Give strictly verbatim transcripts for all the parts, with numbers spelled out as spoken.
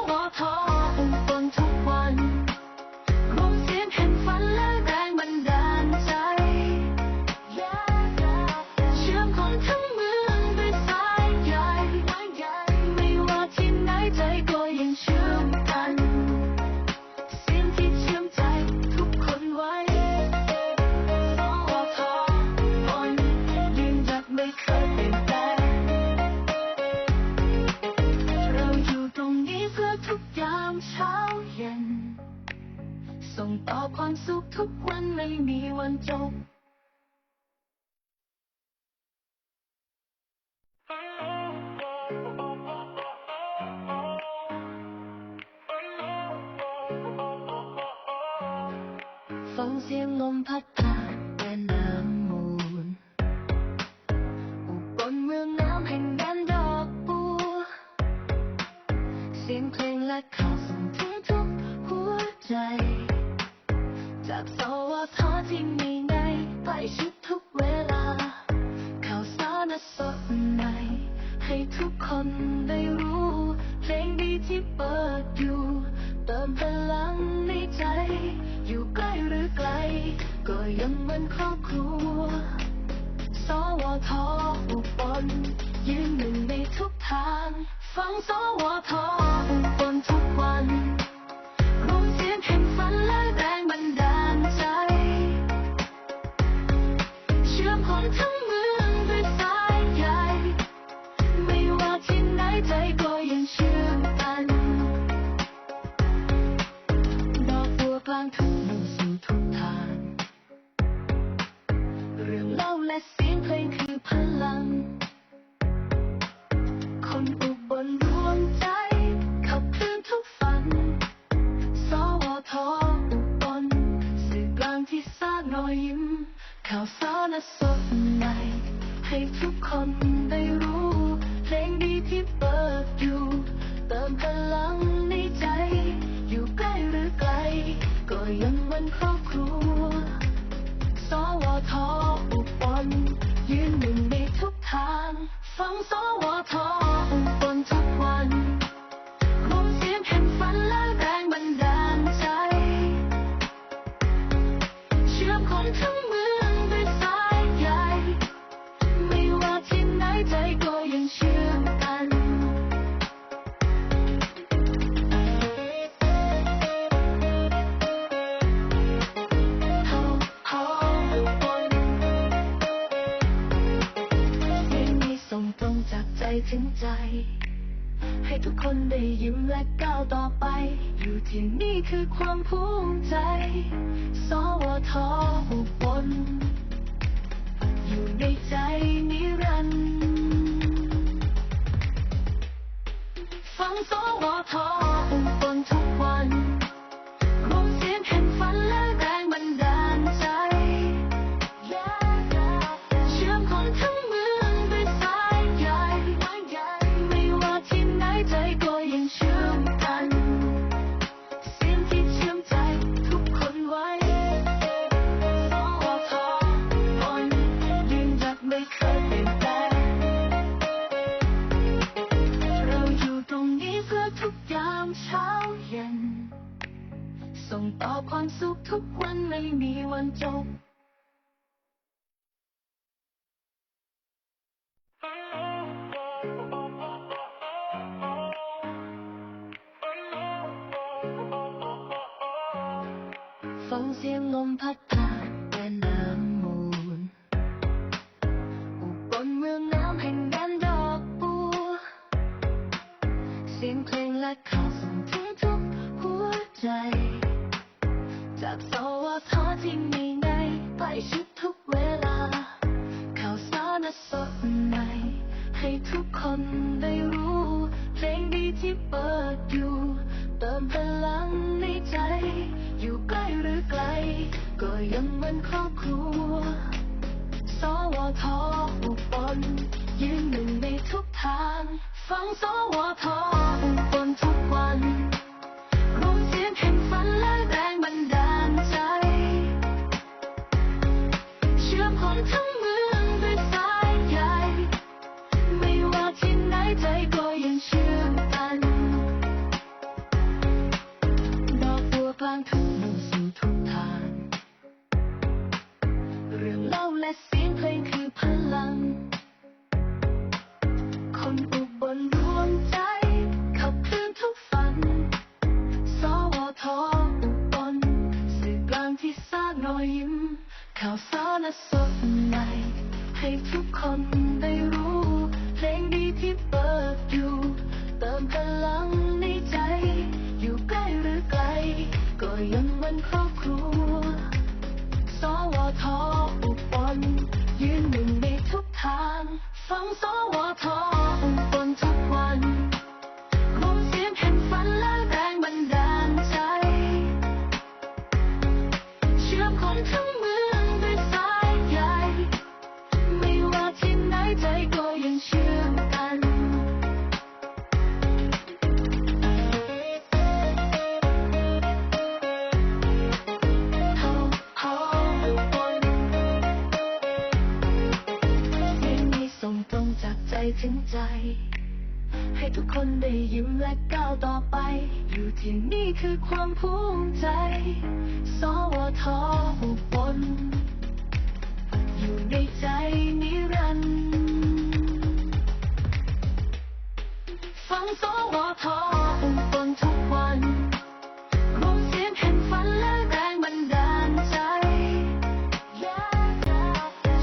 ปอทออบอุ่นทุกวัน รวมเสียงแห่งฝันและแรงบันดาลใจ เชื่อมคนทั้งเมืองด้วยสายใย ไม่ว่าที่ไหนใจก็ยังเชื่อมกัน เสียงที่เชื่อมใจทุกคนไว้ สวท ยืนหยัดไม่เคยเปลี่ยนแปลง เราอยู่ตรงนี้เพื่อทุกยามเช้าเย็น ส่งต่อความสุขทุกวันไม่มีวันจบ ฟังเสียงลมพัดผ่านแม่น้ำมูล อุบลเมืองน้ำแห่งแดนดอกบัว เสียงเพลงและข่าวส่งถึงทุกหัวใจ จากสวทที่มีในใกล้ชิดทุกเวลา ข่าวสารสดใหม่ ให้ทุกคนได้รู้ เพลงดีที่เปิดอยู่ เติมพลังในใจ อยู่ใกล้หรือไกล ก็ยังเหมือนครอบครัว สวทอุบล ยืนหนึ่งในทุกทาง ฟัง สวทอุบลทุกวัน รวมเสียงแห่งฝันและแรงบันดาลใจ เชื่อมคนทั้งเมืองด้วยสายใย ไม่ว่าที่ไหนใจก็ยังเชื่อมกัน ดอกบัวกลางทุ่งสู่ทุกทาง เรื่องเล่าและเสียงเพลงคือพลัง คนอุบลรวมใจ ขับเคลื่อนทุกฝัน สวทอุบล สื่อกลางที่สร้างรอยยิ้ม ข่าวสารสดใหม่ ให้ทุกคนได้รู้ เพลงดีที่เปิดอยู่ เติมพลังในใจ อยู่ใกล้หรือไกล ก็ยังเหมือนครอบครัว สวทอุบล ยืนหนึ่งในทุกทาง ฟัง สวทอุบลทุกวัน รวมเสียงแห่งฝันและแรงบันดาลใจ เชื่อมคนทั้งเมืองด้วยสายใย ไม่ว่าที่ไหนใจก็ยังเชื่อมกัน เพลงนี้ส่งตรงจากใจถึงใจ ให้ทุกคนได้ยิ้มและก้าวต่อไป อยู่ที่นี่คือความภูมิใจ สวทอุบล อยู่ในใจนิรันดร์ ฟัง สวทอุบลทุกวัน รวมเสียงแห่งฝันและแรงบันดาลใจ เชื่อมคนทั้งเมืองด้วยสายใย ไม่ว่าที่ไหนใจก็ยังเชื่อมกัน เสียงที่เชื่อมใจทุกคนไว้ สวท ยืนหยัดไม่เคยเปลี่ยนแปลง เราอยู่ตรงนี้เพื่อทุกยามเช้าเย็น ส่งต่อความสุขทุกวันไม่มีวันจบ ฟังเสียงลมพัดผ่านแม่น้ำมูล อุบลเมืองน้ำแห่งแดนดอกบัว เสียงเพลงและข่าวส่งถึงทุกหัวใจ จากสวทที่มีในใกล้ชิดทุกเวลา ข่าวสารสดใหม่ ให้ทุกคนได้รู้ เพลงดีที่เปิดอยู่ เติมพลังในใจ อยู่ใกล้หรือไกล ก็ยังเหมือนครอบครัว สวทอุบล ยืนหนึ่งในทุกทาง ฟัง สวทอุบลทุกวัน รวมเสียงแห่งฝันและแรงบันดาลใจ เชื่อมคนทั้งเมืองด้วยสายใย ไม่ว่าที่ไหนใจก็ยังเชื่อมกัน คนได้รู้ เพลงดีที่เปิดอยู่ เติมพลังในใจ อยู่ใกล้หรือไกล ก็ยังวันครอบครัว สวท อุบล ยืนหนึ่งในทุกทาง ฟัง สวท อุบลทุกวัน รวมเสียงแห่งฝันและแรงบันดาลใจ เชื่อมคนทั้งเมืองด้วยสายใย ไม่ว่าที่ไหนใจก็ยังเชื่อมกัน เฮา เฮา อุบล เพลงนี้ส่งตรงจากใจถึงใจ ให้ทุกคนได้ยิ้มและก้าวต่อไป อยู่ที่นี่คือความภูมิใจ สวท อุบล อยู่ในใจนิรันดร์ ฟัง สวท อุบลทุกวัน รวมเสียงแห่งฝันและแรงบันดาลใจ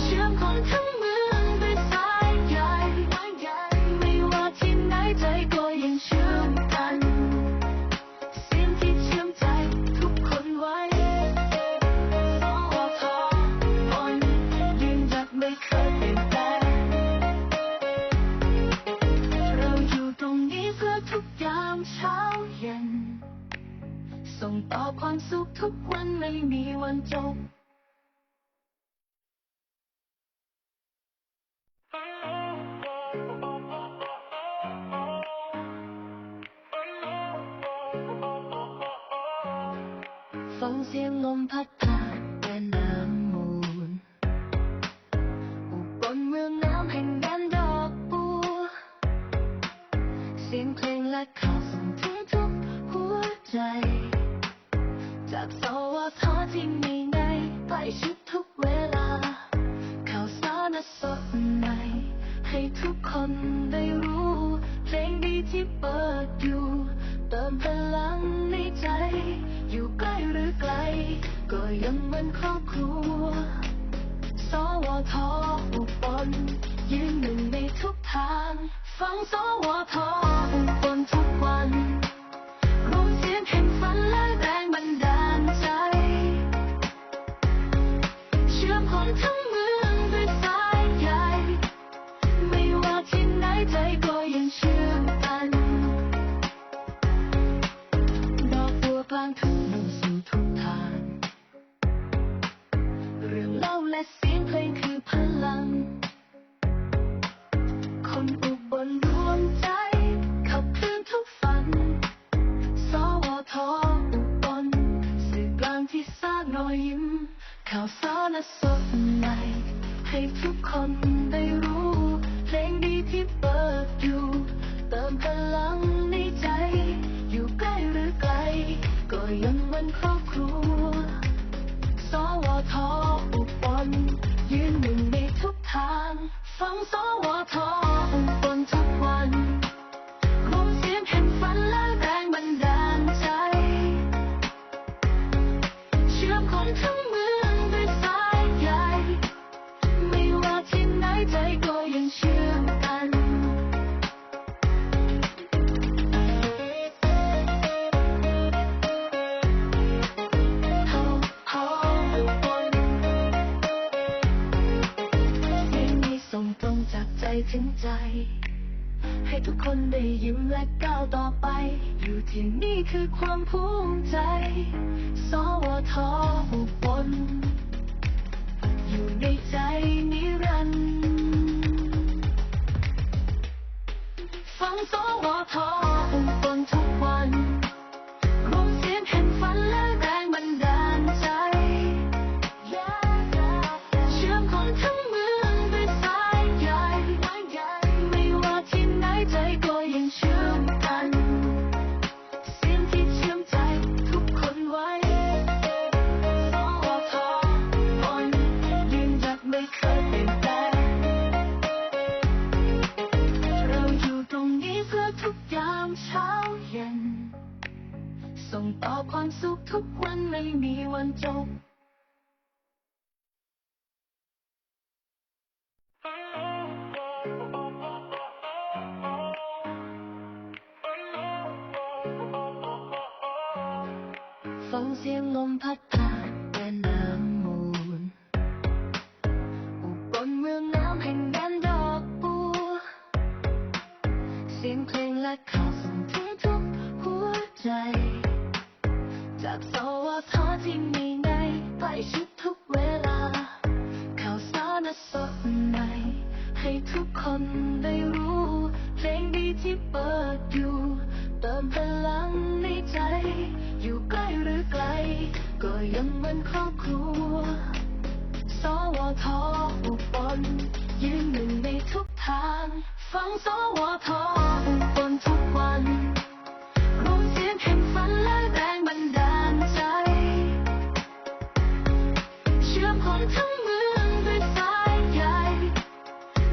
เชื่อมคนทั้งเมืองด้วยสายใย ไม่ว่าที่ไหนใจก็ยังเชื่อมกัน เสียงที่เชื่อมใจทุกคนไว้ สวท ยืนหยัดไม่เคยเปลี่ยนแปลง เราอยู่ตรงนี้เพื่อทุกยามเช้าเย็น ส่งต่อความสุขทุกวันไม่มีวันจบ ฟังเสียงลมพัดผ่านแม่น้ำมูล อุบลเมืองน้ำแห่งแดนดอกบัว เสียงเพลงและข่าวส่งถึงทุกหัวใจ จาก สวท ที่มีในใกล้ชิดทุกเวลา ข่าวสารสดใหม่ ให้ทุกคนได้รู้ เพลงดีที่เปิดอยู่ เติมพลังในใจ อยู่ใกล้หรือไกล ก็ยังเหมือนครอบครัว สวท อุบล ยืนหนึ่งในทุกทาง ฟัง สวท อุบลทุกวัน รวมเสียงแห่งฝันและแรงบันดาลใจ เชื่อมคนทั้งเมืองด้วยสายใย ไม่ว่าที่ไหนใจก็ยังเชื่อมกัน ดอกบัวกลางทุ่งสู่ทุกทาง เรื่องเล่าและเสียงเพลงคือพลัง คนอุบลรวมใจ ขับเคลื่อนทุกฝัน สวท อุบล สื่อกลางที่สร้างรอยยิ้ม ข่าวสารสดใหม่ ให้ทุกคนได้รู้ เพลงดีที่เปิดอยู่ เติมพลังในใจ อยู่ใกล้หรือไกล ก็ยังเหมือนครอบครัว สวท อุบล ยืนหนึ่งในทุกทาง ฟัง สวท อุบลทุกวัน รวมเสียงแห่งฝันและแรงบันดาลใจ เชื่อมคนทั้งเมืองด้วยสายใย ไม่ว่าที่ไหนใจก็ยังเชื่อมกัน เฮา เฮา อุบล เพลงนี้ส่งตรงจากใจถึงใจ ให้ทุกคนได้ยิ้มและก้าวต่อไป อยู่ที่นี่คือความภูมิใจ สวท อุบล อยู่ในใจนิรันดร์ ฟัง สวท อุบลทุกวัน รวมเสียงแห่งฝันและแรงบันดาลใจ เชื่อมคนทั้งเมืองด้วยสายใย ไม่ว่าที่ไหนใจก็ยังเชื่อมกัน เสียงที่เชื่อมใจทุกคนไว้ สวท อุบล ยืนหยัดไม่เคยเปลี่ยนแปลง เราอยู่ตรงนี้เพื่อทุกยามเช้าเย็น ส่งต่อความสุขทุกวันไม่มีวันจบ เ ฟังเสียงลมพัดผ่านแม่น้ำมูล อุบลเมืองน้ำแห่งแดนดอกบัว เสียงเพลงและข่าวส่งถึงทุกหัวใจ จาก สวท ที่มีในใกล้ชิดทุกเวลา ข่าวสารสดใหม่ ให้ทุกคนได้รู้ เพลงดีที่เปิดอยู่ เติมพลังในใจ อยู่ใกล้หรือไกล ก็ยังเหมือนครอบครัว สวท อุบล ยืนหนึ่งในทุกทาง ฟัง สวท อุบลทุกวัน รวมเสียงแห่งฝันและแรงบันดาลใจ เชื่อมคนทั้งเมืองด้วยสายใย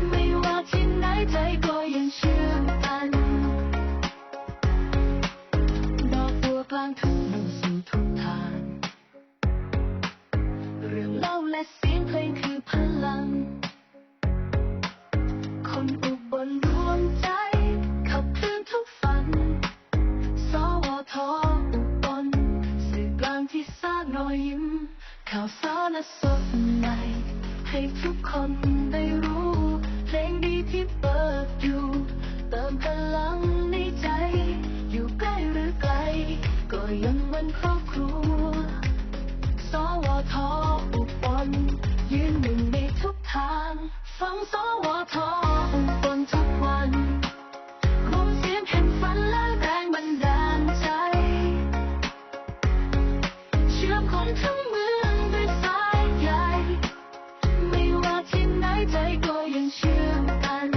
ไม่ว่าที่ไหนใจก็ยังเชื่อมกัน ดอกบัวกลางทุ่งมุ่งสู่ทุกทาง เรื่องเล่าและเสียงเพลงคือพลัง คนอุบลรวมใจ ขับเคลื่อนทุกฝัน สวท อุบล สื่อกลางที่สร้างรอยยิ้ม ข่าวสารสดใหม่ ให้ทุกคนได้รู้ เพลงดีที่เปิดอยู่ เติมพลังในใจ อยู่ใกล้หรือไกล ก็ยังเหมือนครอบครัว สวท อุบล ยืนหนึ่งในทุกทาง ฟัง สวท อุบลทุกวัน รวมเสียงแห่งฝันและแรงบันดาลใจ เชื่อมคนทั้งเมืองด้วยสายใย ไม่ว่าที่ไหนใจก็ยังเชื่อมกัน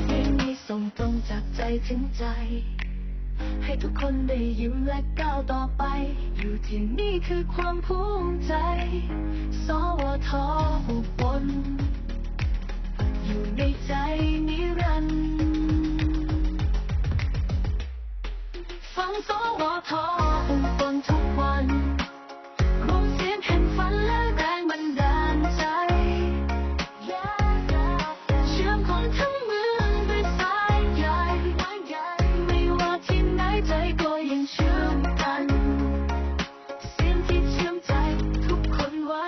เพลงนี้ส่งตรงจากใจถึงใจ ให้ทุกคนได้ยิ้มและก้าวต่อไป อยู่ที่นี่คือความภูมิใจ สวท อุบล อยู่ในใจนิรันดร์ ฟัง สวท อุบลทุกวัน รวมเสียงแห่งฝันและแรงบันดาลใจ เชื่อมคนทั้งเมืองด้วยสายใย ไม่ว่าที่ไหนใจก็ยังเชื่อมกัน เสียงที่เชื่อมใจทุกคนไว้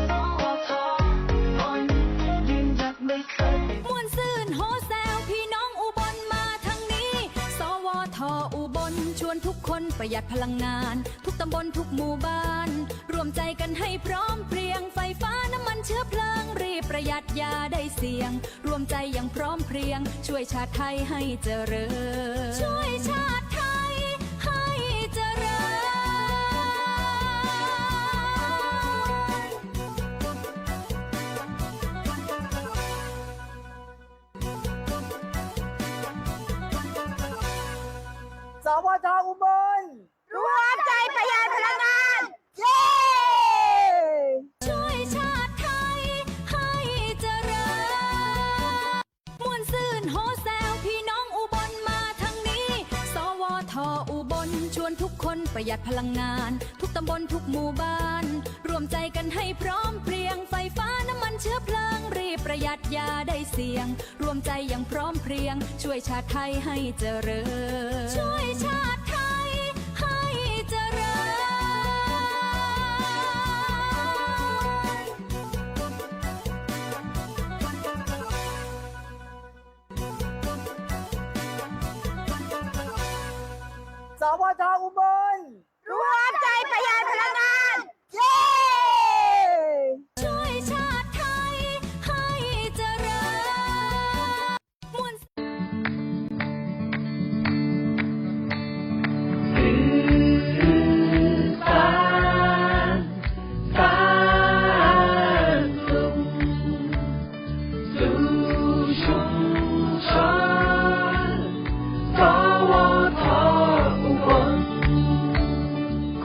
สวท ยืนหยัดไม่เคย ม่วนซื่นโฮแซวพี่น้องอุบลมาทางนี้ สวท อุบลชวนทุกคนประหยัดพลังงาน ทุกตำบลทุกหมู่บ้าน รวมใจกันให้พร้อมเพรียง ไฟฟ้าน้ำมันเชื้อเพลิง รีบประหยัดอย่าได้เสี่ยง รวมใจอย่างพร้อมเพรียง ช่วยชาติไทยให้เจริญ ช่วยชาติไทยให้เจริญ สวท อุบล รวมใจประหยัดพลังงาน เย้ ช่วยชาติไทยให้เจริญ ม่วนซื่นโฮแซวพี่น้องอุบลมาทางนี้ สวท อุบลชวนทุกคนประหยัดพลังงาน ทุกตำบลทุกหมู่บ้าน รวมใจกันให้พร้อมเพรียง ไฟฟ้าน้ำมันเชื้อเพลิง รีบประหยัดอย่าได้เสี่ยง รวมใจอย่างพร้อมเพรียง ช่วยชาติไทยให้เจริญ ช่วยชาติไทยให้เจริญ สวท อุบล รวมใจประหยัดพลังงาน เย้ ช่วยชาติไทยให้เจริญ ม่วน สู่ชุมชน สวท อุบล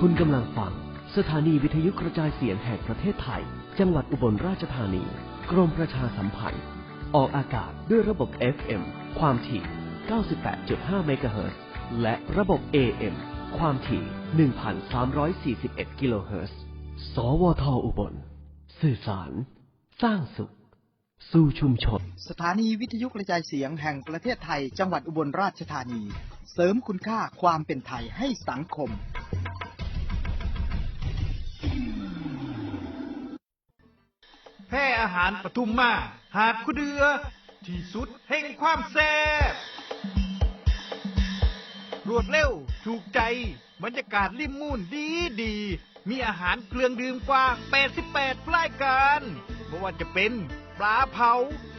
คุณกำลังฟังสถานีวิทยุกระจายเสียงแห่งประเทศไทย จังหวัดอุบลราชธานี กรมประชาสัมพันธ์ ออกอากาศด้วยระบบ เอฟ เอ็ม ความถี่ เก้าสิบแปดจุดห้า เมกะเฮิรตซ์ และระบบ เอ เอ็ม ความถี่ หนึ่งพันสามร้อยสี่สิบเอ็ด กิโลเฮิรตซ์ สวทอุบล สื่อสาร สร้างสุข สู่ชุมชน สถานีวิทยุกระจายเสียงแห่งประเทศไทย จังหวัดอุบลราชธานี เสริมคุณค่าความเป็นไทยให้สังคม แพร่อาหารปทุมมา หาดคูเดือ ที่สุดแห่งความแซ่บ รวดเร็ว ถูกใจ บรรยากาศริมมูนดีดี มีอาหารเครื่องดื่มกว่า แปดสิบแปด รายการ บ่ว่าจะเป็น ปลาเผา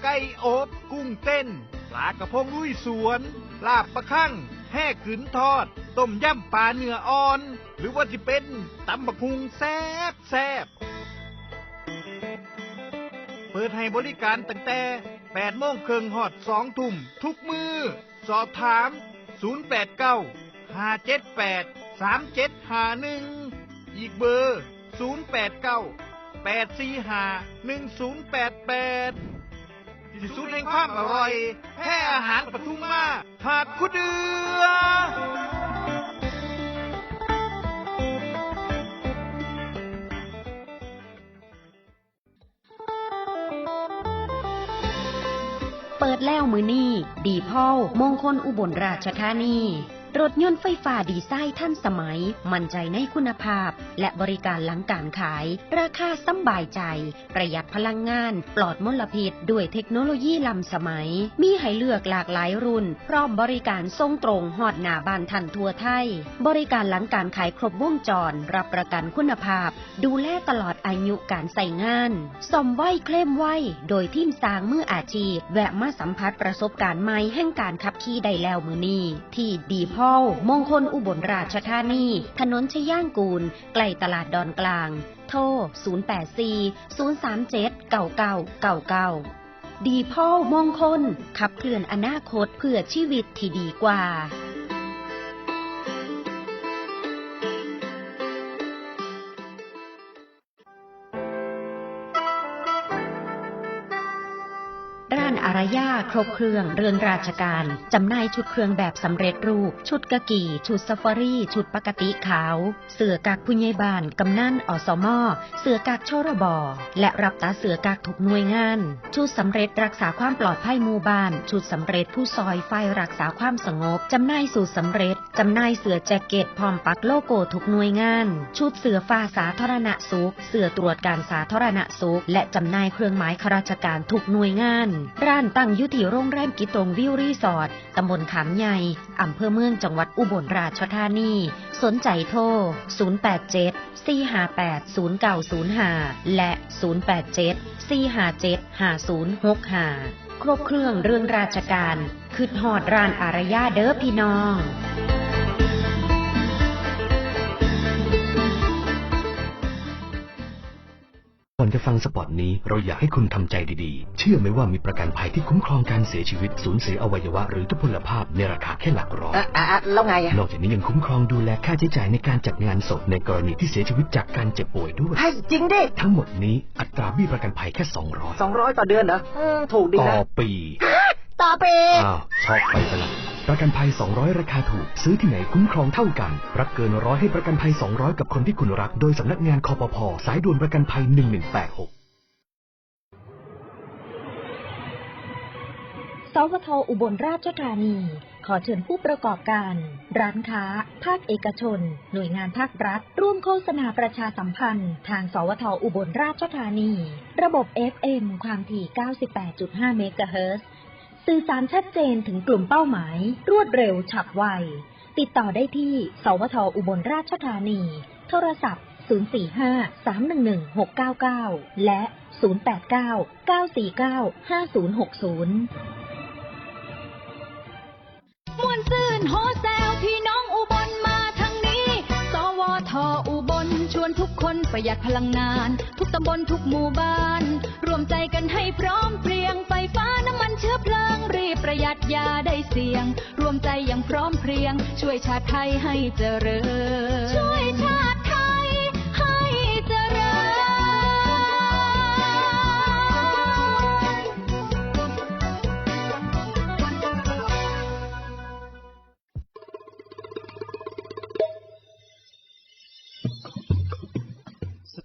ไก่อบ กุ้งเต้น ปลากระพงลุยสวน ลาบปลาคั่ง แฮ่กึ๋นทอด ต้มยำปลาเนื้ออ่อน หรือว่าสิเป็น ตำบักหุ่งแซ่บแซ่บ เปิดให้บริการตั้งแต่ แปดโมงครึ่งฮอด สองทุ่ม ทุกมื้อ สอบถาม ศูนย์แปดเก้า ห้าเจ็ดแปด สามเจ็ดห้าหนึ่ง อีกเบอร์ ศูนย์แปดเก้า แปดสี่ห้า หนึ่งศูนย์แปดแปด ที่สุดแห่งความอร่อย แพร่อาหารปทุมมา หาดคูเดือ เปิดแล้วมื้อนี้ ดีพอล มงคลอุบลราชธานี รถยนต์ไฟฟ้าดีไซน์ทันสมัย มั่นใจในคุณภาพ และบริการหลังการขาย ราคาสำบายใจ ประหยัดพลังงาน ปลอดมลพิษ ด้วยเทคโนโลยีล้ำสมัย มีให้เลือกหลากหลายรุ่น พร้อมบริการส่งตรงฮอดหน้าบ้านท่านทั่วไทย บริการหลังการขายครบวงจร รับประกันคุณภาพ ดูแลตลอดอายุการใช้งาน ซ่อมไวเคลมไว โดยทีมช่างมืออาชีพ แวะมาสัมผัสประสบการณ์ใหม่แห่งการขับขี่ได้แล้วมื้อนี้ ที่ดีพอล มงคลอุบลราชธานี ถนนชยางกูล ใกล้ตลาดดอนกลาง โทร ศูนย์แปดสี่ ศูนย์สามเจ็ด เก้าเก้าเก้าเก้า ดีพอล มงคล ขับเคลื่อนอนาคตเพื่อชีวิตที่ดีกว่า ร้านอารยาครบเครื่องเรื่องราชการ จำหน่ายชุดเครื่องแบบสำเร็จรูป ชุดกากี ชุดซาฟารี ชุดปกติขาว เสื้อกั๊กผู้ใหญ่บ้าน กำนัน อสม เสื้อกั๊ก ชรบ และรับตัดเสื้อกั๊กทุกหน่วยงาน ชุดสำเร็จรักษาความปลอดภัยหมู่บ้าน ชุดสำเร็จผู้ซอยฝ่ายรักษาความสงบ จำหน่ายสูตรสำเร็จ จำหน่ายเสื้อแจ็คเก็ตพร้อมปักโลโก้ทุกหน่วยงาน ชุดเสื้อฟ้าสาธารณสุข เสื้อตรวจการสาธารณสุข และจำหน่ายเครื่องหมายข้าราชการทุกหน่วยงาน ร้านตั้งอยู่ที่โรงแรมกิตงวิวรีสอร์ท ตำบลขามใหญ่ อำเภอเมือง จังหวัดอุบลราชธานี สนใจโทร ศูนย์แปดเจ็ด สี่ห้าแปด ศูนย์เก้าศูนย์ห้า และ ศูนย์แปดเจ็ด สี่ห้าเจ็ด ห้าศูนย์หกห้า ครบเครื่องเรื่องราชการ คิดฮอดร้านอารยาเด้อพี่น้อง ก่อนจะฟังสปอตนี้ เราอยากให้คุณทำใจดีๆ เชื่อไหมว่ามีประกันภัยที่คุ้มครองการเสียชีวิต สูญเสียอวัยวะหรือทุพพลภาพในราคาแค่หลักร้อย อ่ะอ่ะอ่ะแล้วไงอะ นอกจากนี้ยังคุ้มครองดูแลค่าใช้จ่ายในการจัดงานศพในกรณีที่เสียชีวิตจากการเจ็บป่วยด้วย ให้จริงดิ ทั้งหมดนี้อัตราเบี้ยประกันภัยแค่ สองร้อย สองร้อยต่อเดือนเหรออืมถูกดี ต่อ นะ ปี ต่อปี อ้าว ช็อกไปซะละ ประกันภัย สองร้อย ราคาถูก ซื้อที่ไหนคุ้มครองเท่ากัน รับเกินร้อยให้ประกันภัย สองร้อย กับคนที่คุณรัก โดยสำนักงาน คปภ. สายด่วนประกันภัย หนึ่งหนึ่งแปดหก สวท อุบลราชธานี ขอเชิญผู้ประกอบการ ร้านค้า ภาคเอกชน หน่วยงานภาครัฐ ร่วมโฆษณาประชาสัมพันธ์ ทาง สวท อุบลราชธานี ระบบ เอฟเอ็ม ความถี่ เก้าสิบแปดจุดห้า เมกะเฮิรตซ์ สื่อสารชัดเจนถึงกลุ่มเป้าหมาย รวดเร็วฉับไว ติดต่อได้ที่ สวท อุบลราชธานี โทรศัพท์ ศูนย์สี่ห้า สามหนึ่งหนึ่ง หกเก้าเก้า และ ศูนย์แปดเก้า เก้าสี่เก้า ห้าศูนย์หกศูนย์ ม่วนซื่นโฮแซวพี่น้องอุบลมาทางนี้ สวท อุบลชวนทุกคนประหยัดพลังงาน ทุกตำบลทุกหมู่บ้าน รวมใจกันให้พร้อมเพรียง ไฟฟ้าน้ำมันเชื้อเพลิง รีบประหยัดอย่าได้เสี่ยง รวมใจอย่างพร้อมเพรียง ช่วยชาติไทยให้เจริญ ช่วยชาติไทยให้เจริญ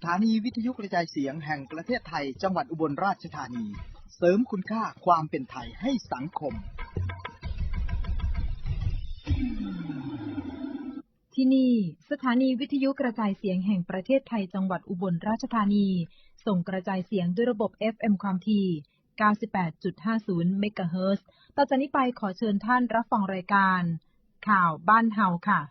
ส ถานีวิทยุกระจายเสียงแห่งประเทศไทย จังหวัดอุบลราชธานี เสริมคุณค่าความเป็นไทยให้สังคม ที่นี่ สถานีวิทยุกระจายเสียงแห่งประเทศไทย จังหวัดอุบลราชธานี ส่งกระจายเสียงด้วยระบบ เอฟ เอ็ม ความถี่ เก้าสิบแปดจุดห้าศูนย์ เมกะเฮิรตซ์ ต่อจากนี้ไปขอเชิญท่านรับฟังรายการ ข่าวบ้านเฮาค่ะ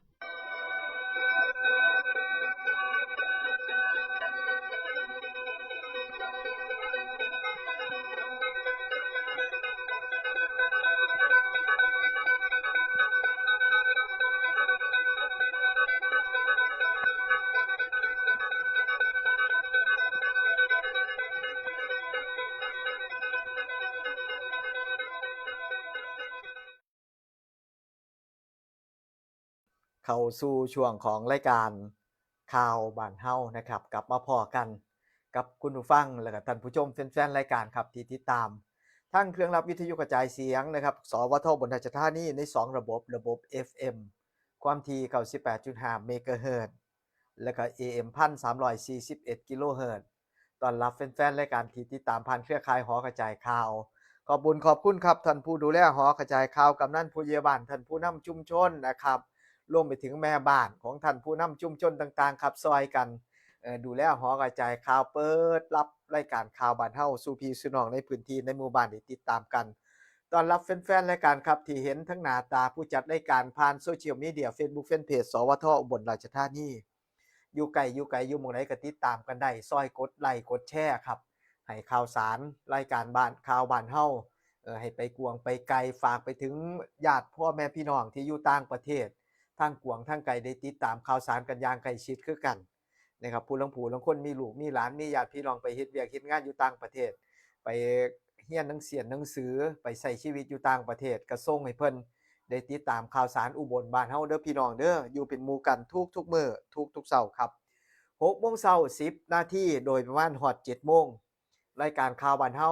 เข้าสู่ช่วงของรายการข่าวบ้านเฮานะครับ กลับมาพ้อกันกับคุณผู้ฟัง และก็ท่านผู้ชมแฟนๆรายการครับ ที่ติดตามทางเครื่องรับวิทยุกระจายเสียงนะครับ สวท อุบลราชธานี ในสองระบบ ระบบ เอฟ เอ็ม ความถี่ เก้าสิบแปดจุดห้า เมกะเฮิรตซ์ และก็ เอ เอ็ม พันสามร้อยสี่สิบเอ็ด กิโลเฮิรตซ์ ต้อนรับแฟนๆรายการที่ติดตามผ่านเครือข่ายหอกระจายข่าว ขอบคุณขอบคุณครับ ท่านผู้ดูแลหอกระจายข่าว กำนันผู้ใหญ่บ้าน ท่านผู้นำชุมชนนะครับ รวมไปถึงแม่บ้านของท่านผู้นำชุมชนต่างๆครับ ซอยกัน เอ่อ ดูแลหอกระจายข่าว เปิดรับรายการข่าวบ้านเฮาสู่พี่สู่น้องในพื้นที่ในหมู่บ้านได้ติดตามกัน ต้อนรับแฟนๆรายการครับ ที่เห็นทั้งหน้าตาผู้จัดรายการผ่านโซเชียลมีเดีย Facebook Fanpage สวท อุบลราชธานี อยู่ไกลอยู่ไกล อยู่หม่องใดก็ติดตามกันได้ ซอยกดไลค์กดแชร์ครับ ให้ข่าวสารรายการบ้าน ข่าวบ้านเฮา เอ่อ ให้ไปกว้างไปไกล ฝากไปถึงญาติพ่อแม่พี่น้องที่อยู่ต่างประเทศ ทางกว้างทางไกลได้ติดตามข่าวสารกันอย่างใกล้ชิดคือกันนะครับ ผู้ลางผู้ลางคนมีลูกมีหลาน มีญาติพี่น้องไปเฮ็ดเวียกเฮ็ดงานอยู่ต่างประเทศ ไปเรียนหนังเสียนหนังสือ ไปใช้ชีวิตอยู่ต่างประเทศ ก็ส่งให้เพิ่นได้ติดตามข่าวสารอุบลบ้านเฮาเด้อพี่น้องเด้อ อยู่เป็นหมู่กันทุกๆมื้อ ทุกๆเช้าครับ หกโมงเช้า สิบนาที โดยประมาณฮอด เจ็ดโมง รายการข่าวบ้านเฮา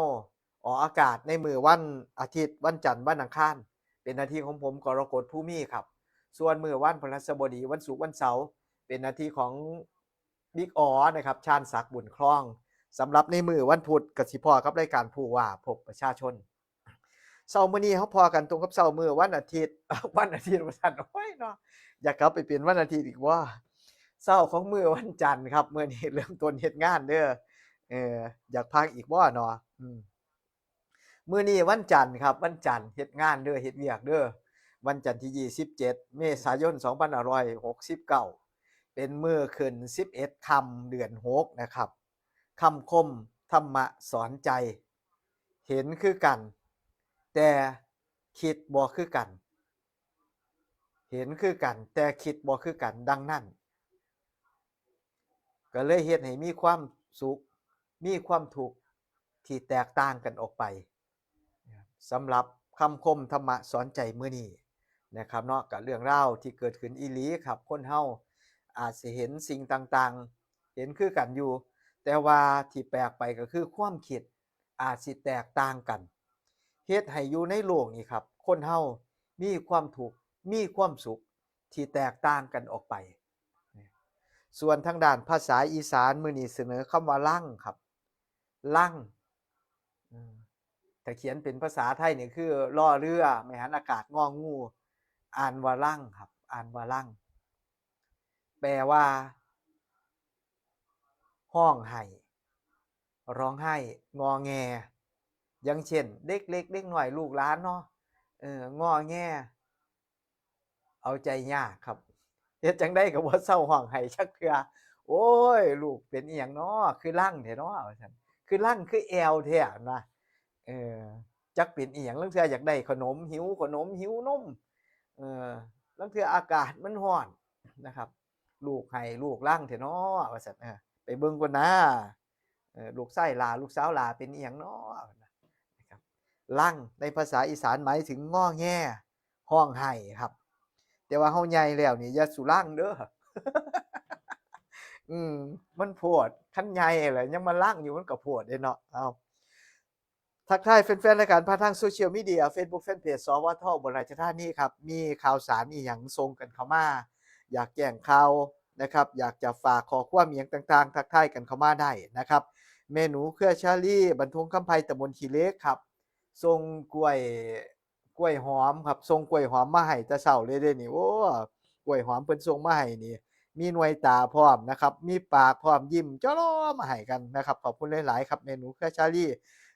ออกอากาศในมื้อวันอาทิตย์ วันจันทร์ วันอังคาร เป็นหน้าที่ของผม กรกฎ ภูมีครับ ส่วนมื้อวันพฤหัสบดี วันศุกร์ วันเสาร์ เป็นหน้าที่ของบิ๊กออนะครับ ชาญศักดิ์ บุญครอง สำหรับในมื้อวันพุธก็สิพ้อกับรายการผู้ว่าพบประชาชน เช้ามื้อนี้เฮาพ้อกันตรงกับเช้ามื้อวันอาทิตย์ วันอาทิตย์ว่าซั่น โอ้ยเนาะ อยากกลับไปเป็นวันอาทิตย์อีกว่า เช้าของมื้อวันจันทร์ครับ มื้อนี้เริ่มต้นเฮ็ดงานเด้อ เออ อยากพักอีกบ่เนาะ อืม มื้อนี้วันจันทร์ครับ วันจันทร์เฮ็ดงานเด้อ เฮ็ดเวียกเด้อ วันจันทร์ที่ ยี่สิบเจ็ด เมษายน สองพันห้าร้อยหกสิบเก้า เป็นมื้อขึ้น สิบเอ็ด ค่ำ เดือน หก นะครับ คำคมธรรมะสอนใจ เห็นคือกัน แต่คิดบ่คือกัน เห็นคือกัน แต่คิดบ่คือกัน ดังนั้น ก็เลยเฮ็ดให้มีความสุข มีความทุกข์ที่แตกต่างกันออกไป สำหรับคำคมธรรมะสอนใจมื้อนี้นะครับเนาะ ก็เรื่องราวที่เกิดขึ้นอีหลีครับ คนเฮาอาจสิเห็นสิ่งต่างๆ เห็นคือกันอยู่ แต่ว่าที่แปลกไปก็คือความคิดอาจสิแตกต่างกัน เฮ็ดให้อยู่ในโลกนี้ครับ คนเฮามีความทุกข์ มีความสุขที่แตกต่างกันออกไป ส่วนทางด้านภาษาอีสานมื้อนี้เสนอคำว่าลังครับ ลัง อืม ถ้าเขียนเป็นภาษาไทยนี่คือ รอเรือ ไม้หันอากาศ งองู อ่านว่าลังครับ อ่านว่าลัง แปลว่า ฮ้องไห้ ร้องไห้ งอแง อย่างเช่น เด็กเล็กเด็กน้อยลูกหลานเนาะ เออ งอแง เอาใจยากครับ เฮ็ดจั่งใดก็บ่เซาฮ้องไห้จักเทื่อ โอ้ย ลูกเป็นอิหยังน้อ คือลังแท้น้อ ว่าซั่น คือลัง คือแอ่วแท้นะ เออ จักเป็นอิหยัง ลางเทื่ออยากได้ขนม หิวขนม หิวนม เออ ลางเทื่ออากาศมันร้อนนะครับ ลูกไห้ลูกลังแท้น้อ ว่าซั่น เออ ไปเบิ่งก่อนนะ เออ ลูกชายหล่า ลูกสาวหล่า เป็นอิหยังน้อ นะครับ ลังในภาษาอีสานหมายถึงงอแง ฮ้องไห้ครับ แต่ว่าเฮาใหญ่แล้วนี่อย่าสู่ลังเด้อ อืม มันโพด คันใหญ่แล้วยังมาลังอยู่มันก็โพดเด้เนาะ เอา ทักทายแฟนๆรายการผ่านทางโซเชียลมีเดีย Facebook Fanpage สวท อุบลราชธานีครับ มีข่าวสารอีหยังส่งกันเข้ามา อยากแจ้งข่าว นะครับ อยากจะฝากข้อความอิหยังต่างๆ ทักทายกันเข้ามาได้นะครับ แม่หนูเครือชาลี บ้านทุ่งคำไพ ตำบลขี้เหล็กครับ ส่งกล้วย กล้วยหอมครับ ส่งกล้วยหอมมาให้แต่เช้าเลยเด้นี่ โอ้ กล้วยหอมเพิ่นส่งมาให้นี่ มีหน่วยตาพร้อมนะครับ มีปากพร้อม ยิ้มจ้อล้อมาให้กันนะครับ ขอบคุณหลายๆ ครับ แม่หนูเครือชาลี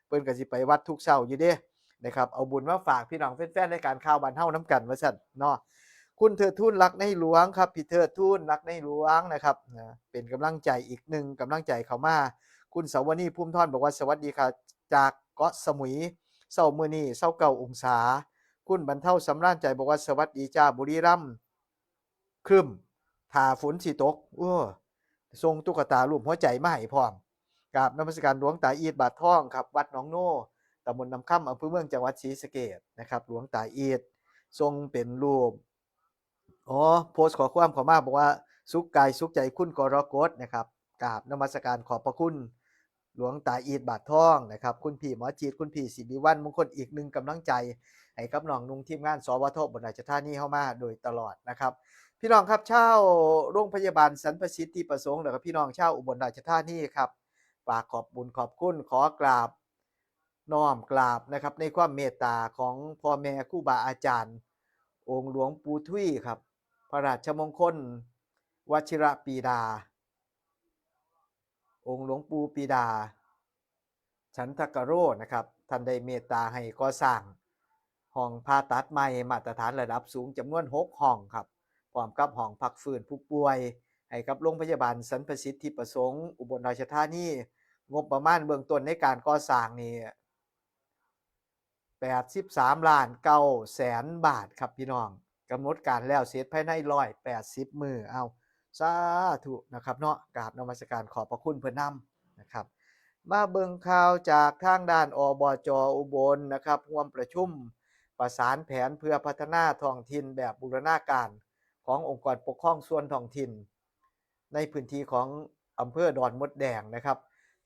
เพิ่นก็สิไปวัดทุกเช้าอยู่เด้นะครับ เอาบุญมาฝากพี่น้องแฟนๆ รายการข่าวบ้านเฮานำกันว่าซั่นเนาะ คุณเทิดทูน รักในหลวงครับ พี่เทิดทูน รักในหลวงนะครับ นะ เป็นกำลังใจอีกหนึ่งกำลังใจเข้ามา คุณสวนี ภูมิธร บอกว่า สวัสดีค่ะ จากเกาะสมุย เช้ามื้อนี้ซาวเก้าองศา คุณบรรเทา สำราญใจ บอกว่า สวัสดีจ้า บุรีรัมย์ ครึ้ม ถ้าฝนสิตก โอ้ ส่งตุ๊กตารูปหัวใจมาให้พร้อม กราบนมัสการหลวงตาอีท บาททองครับ วัดหนองโน ตำบลน้ำคำ อำเภอเมือง จังหวัดศรีสะเกษนะครับ หลวงตาอีท ส่งเป็นรูป อ๋อ โพสต์ข้อความเข้ามาบอกว่า สุขกายสุขใจคุณกรกฎนะครับ กราบนมัสการขอบพระคุณ หลวงตาอีท บาททองนะครับ คุณพี่หมอจีด คุณพี่สิริวัลย์มงคล อีกหนึ่งกำลังใจให้กับน้องนุ่งทีมงาน สวท อุบลราชธานีเฮามาโดยตลอดนะครับ พี่น้องครับ ชาวโรงพยาบาลสรรพสิทธิประสงค์ แล้วก็พี่น้องชาวอุบลราชธานีครับ ฝากขอบบุญขอบคุณ ขอกราบ น้อมกราบนะครับ ในความเมตตาของพ่อแม่ครูบาอาจารย์ องค์หลวงปู่ทุยครับ พระราชมงคล วชิรปีดา องค์หลวงปู่ปีดา ฉันทกโรนะครับ ท่านได้เมตตาให้ก่อสร้างห้องผ่าตัดใหม่มาตรฐานระดับสูงจำนวนหกห้องครับ พร้อมกับห้องพักฟื้นผู้ป่วย ให้กับโรงพยาบาลสรรพสิทธิประสงค์ อุบลราชธานี งบประมาณเบื้องต้นในการก่อสร้างนี่ แปดสิบสามล้านเก้าแสนบาทครับพี่น้อง กำหนดการแล้วเสร็จภายในร้อยแปดสิบมื้อ เอา สาธุนะครับเนาะ กราบนมัสการขอบพระคุณเพิ่นนำนะครับ มาเบิ่งข่าวจากทางด้าน อบจ อุบลนะครับ ร่วมประชุมประสานแผนเพื่อพัฒนาท้องถิ่นแบบบูรณาการขององค์กรปกครองส่วนท้องถิ่น ในพื้นที่ของอำเภอดอนมดแดงนะครับ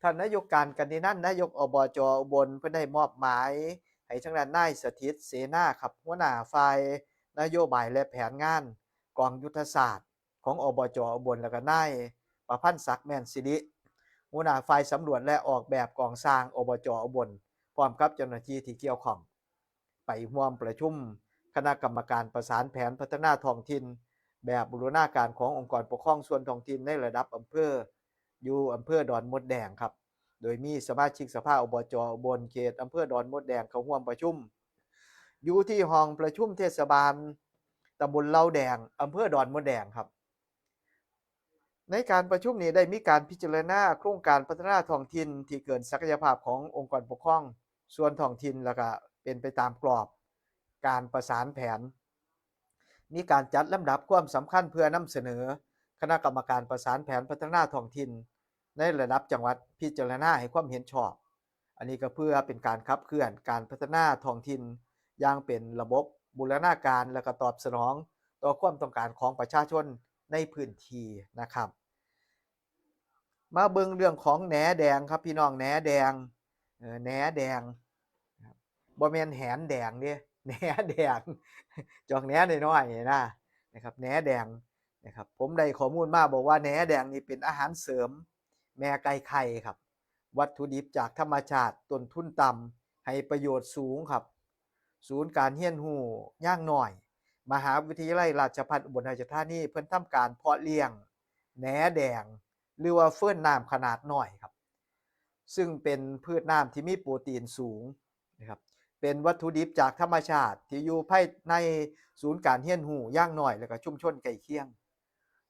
ท่านนายก การกนินันท์ นายก อบจ อุบล เพิ่นได้มอบหมายให้ทางด้านนายสถิต เสนาครับ หัวหน้าฝ่ายนโยบายและแผนงานกองยุทธศาสตร์ของ อบจ อุบล แล้วก็นายประพันธ์ศักดิ์ แม่นสิริ หัวหน้าฝ่ายสำรวจและออกแบบก่อสร้าง อบจ อุบล พร้อมกับเจ้าหน้าที่ที่เกี่ยวข้อง ไปร่วมประชุมคณะกรรมการประสานแผนพัฒนาท้องถิ่น แบบบูรณาการขององค์กรปกครองส่วนท้องถิ่นในระดับอำเภอ อยู่อำเภอดอนมดแดงครับ โดยมีสมาชิกสภา อบจ อุบล เขตอำเภอดอนมดแดงเข้าร่วมประชุม อยู่ที่ห้องประชุมเทศบาลตำบลเหล้าแดง อำเภอดอนมดแดงครับ ในการประชุมนี้ได้มีการพิจารณาโครงการพัฒนาท้องถิ่นที่เกินศักยภาพขององค์กรปกครองส่วนท้องถิ่น แล้วก็เป็นไปตามกรอบการประสานแผน มีการจัดลำดับความสำคัญเพื่อนำเสนอคณะกรรมการประสานแผนพัฒนาท้องถิ่นในระดับจังหวัดพิจารณาให้ความเห็นชอบ อันนี้ก็เพื่อเป็นการขับเคลื่อนการพัฒนาท้องถิ่นอย่างเป็นระบบบูรณาการ และก็ตอบสนองต่อความต้องการของประชาชนในพื้นที่นะครับ มาเบิ่งเรื่องของแหนแดงครับพี่น้อง แหนแดง เออ แหนแดง บ่แม่นแหนแดงเด้ แหนแดง จอกแหนน้อยๆนี่นะ นะครับ แหนแดงนะครับ ผมได้ข้อมูลมาบอกว่าแหนแดงนี่เป็นอาหารเสริมแม่ไก่ไข่ครับ วัตถุดิบจากธรรมชาติ ต้นทุนต่ำ ให้ประโยชน์สูงครับ ศูนย์การเรียนรู้ย่างน้อย มหาวิทยาลัยราชภัฏอุบลราชธานี เพิ่นทำการเพาะเลี้ยงแหนแดง หรือว่าเฟิร์นน้ำขนาดน้อยครับ ซึ่งเป็นพืชน้ำที่มีโปรตีนสูงนะครับ เป็นวัตถุดิบจากธรรมชาติที่อยู่ภายในศูนย์การเรียนรู้ย่างน้อย และก็ชุมชนใกล้เคียง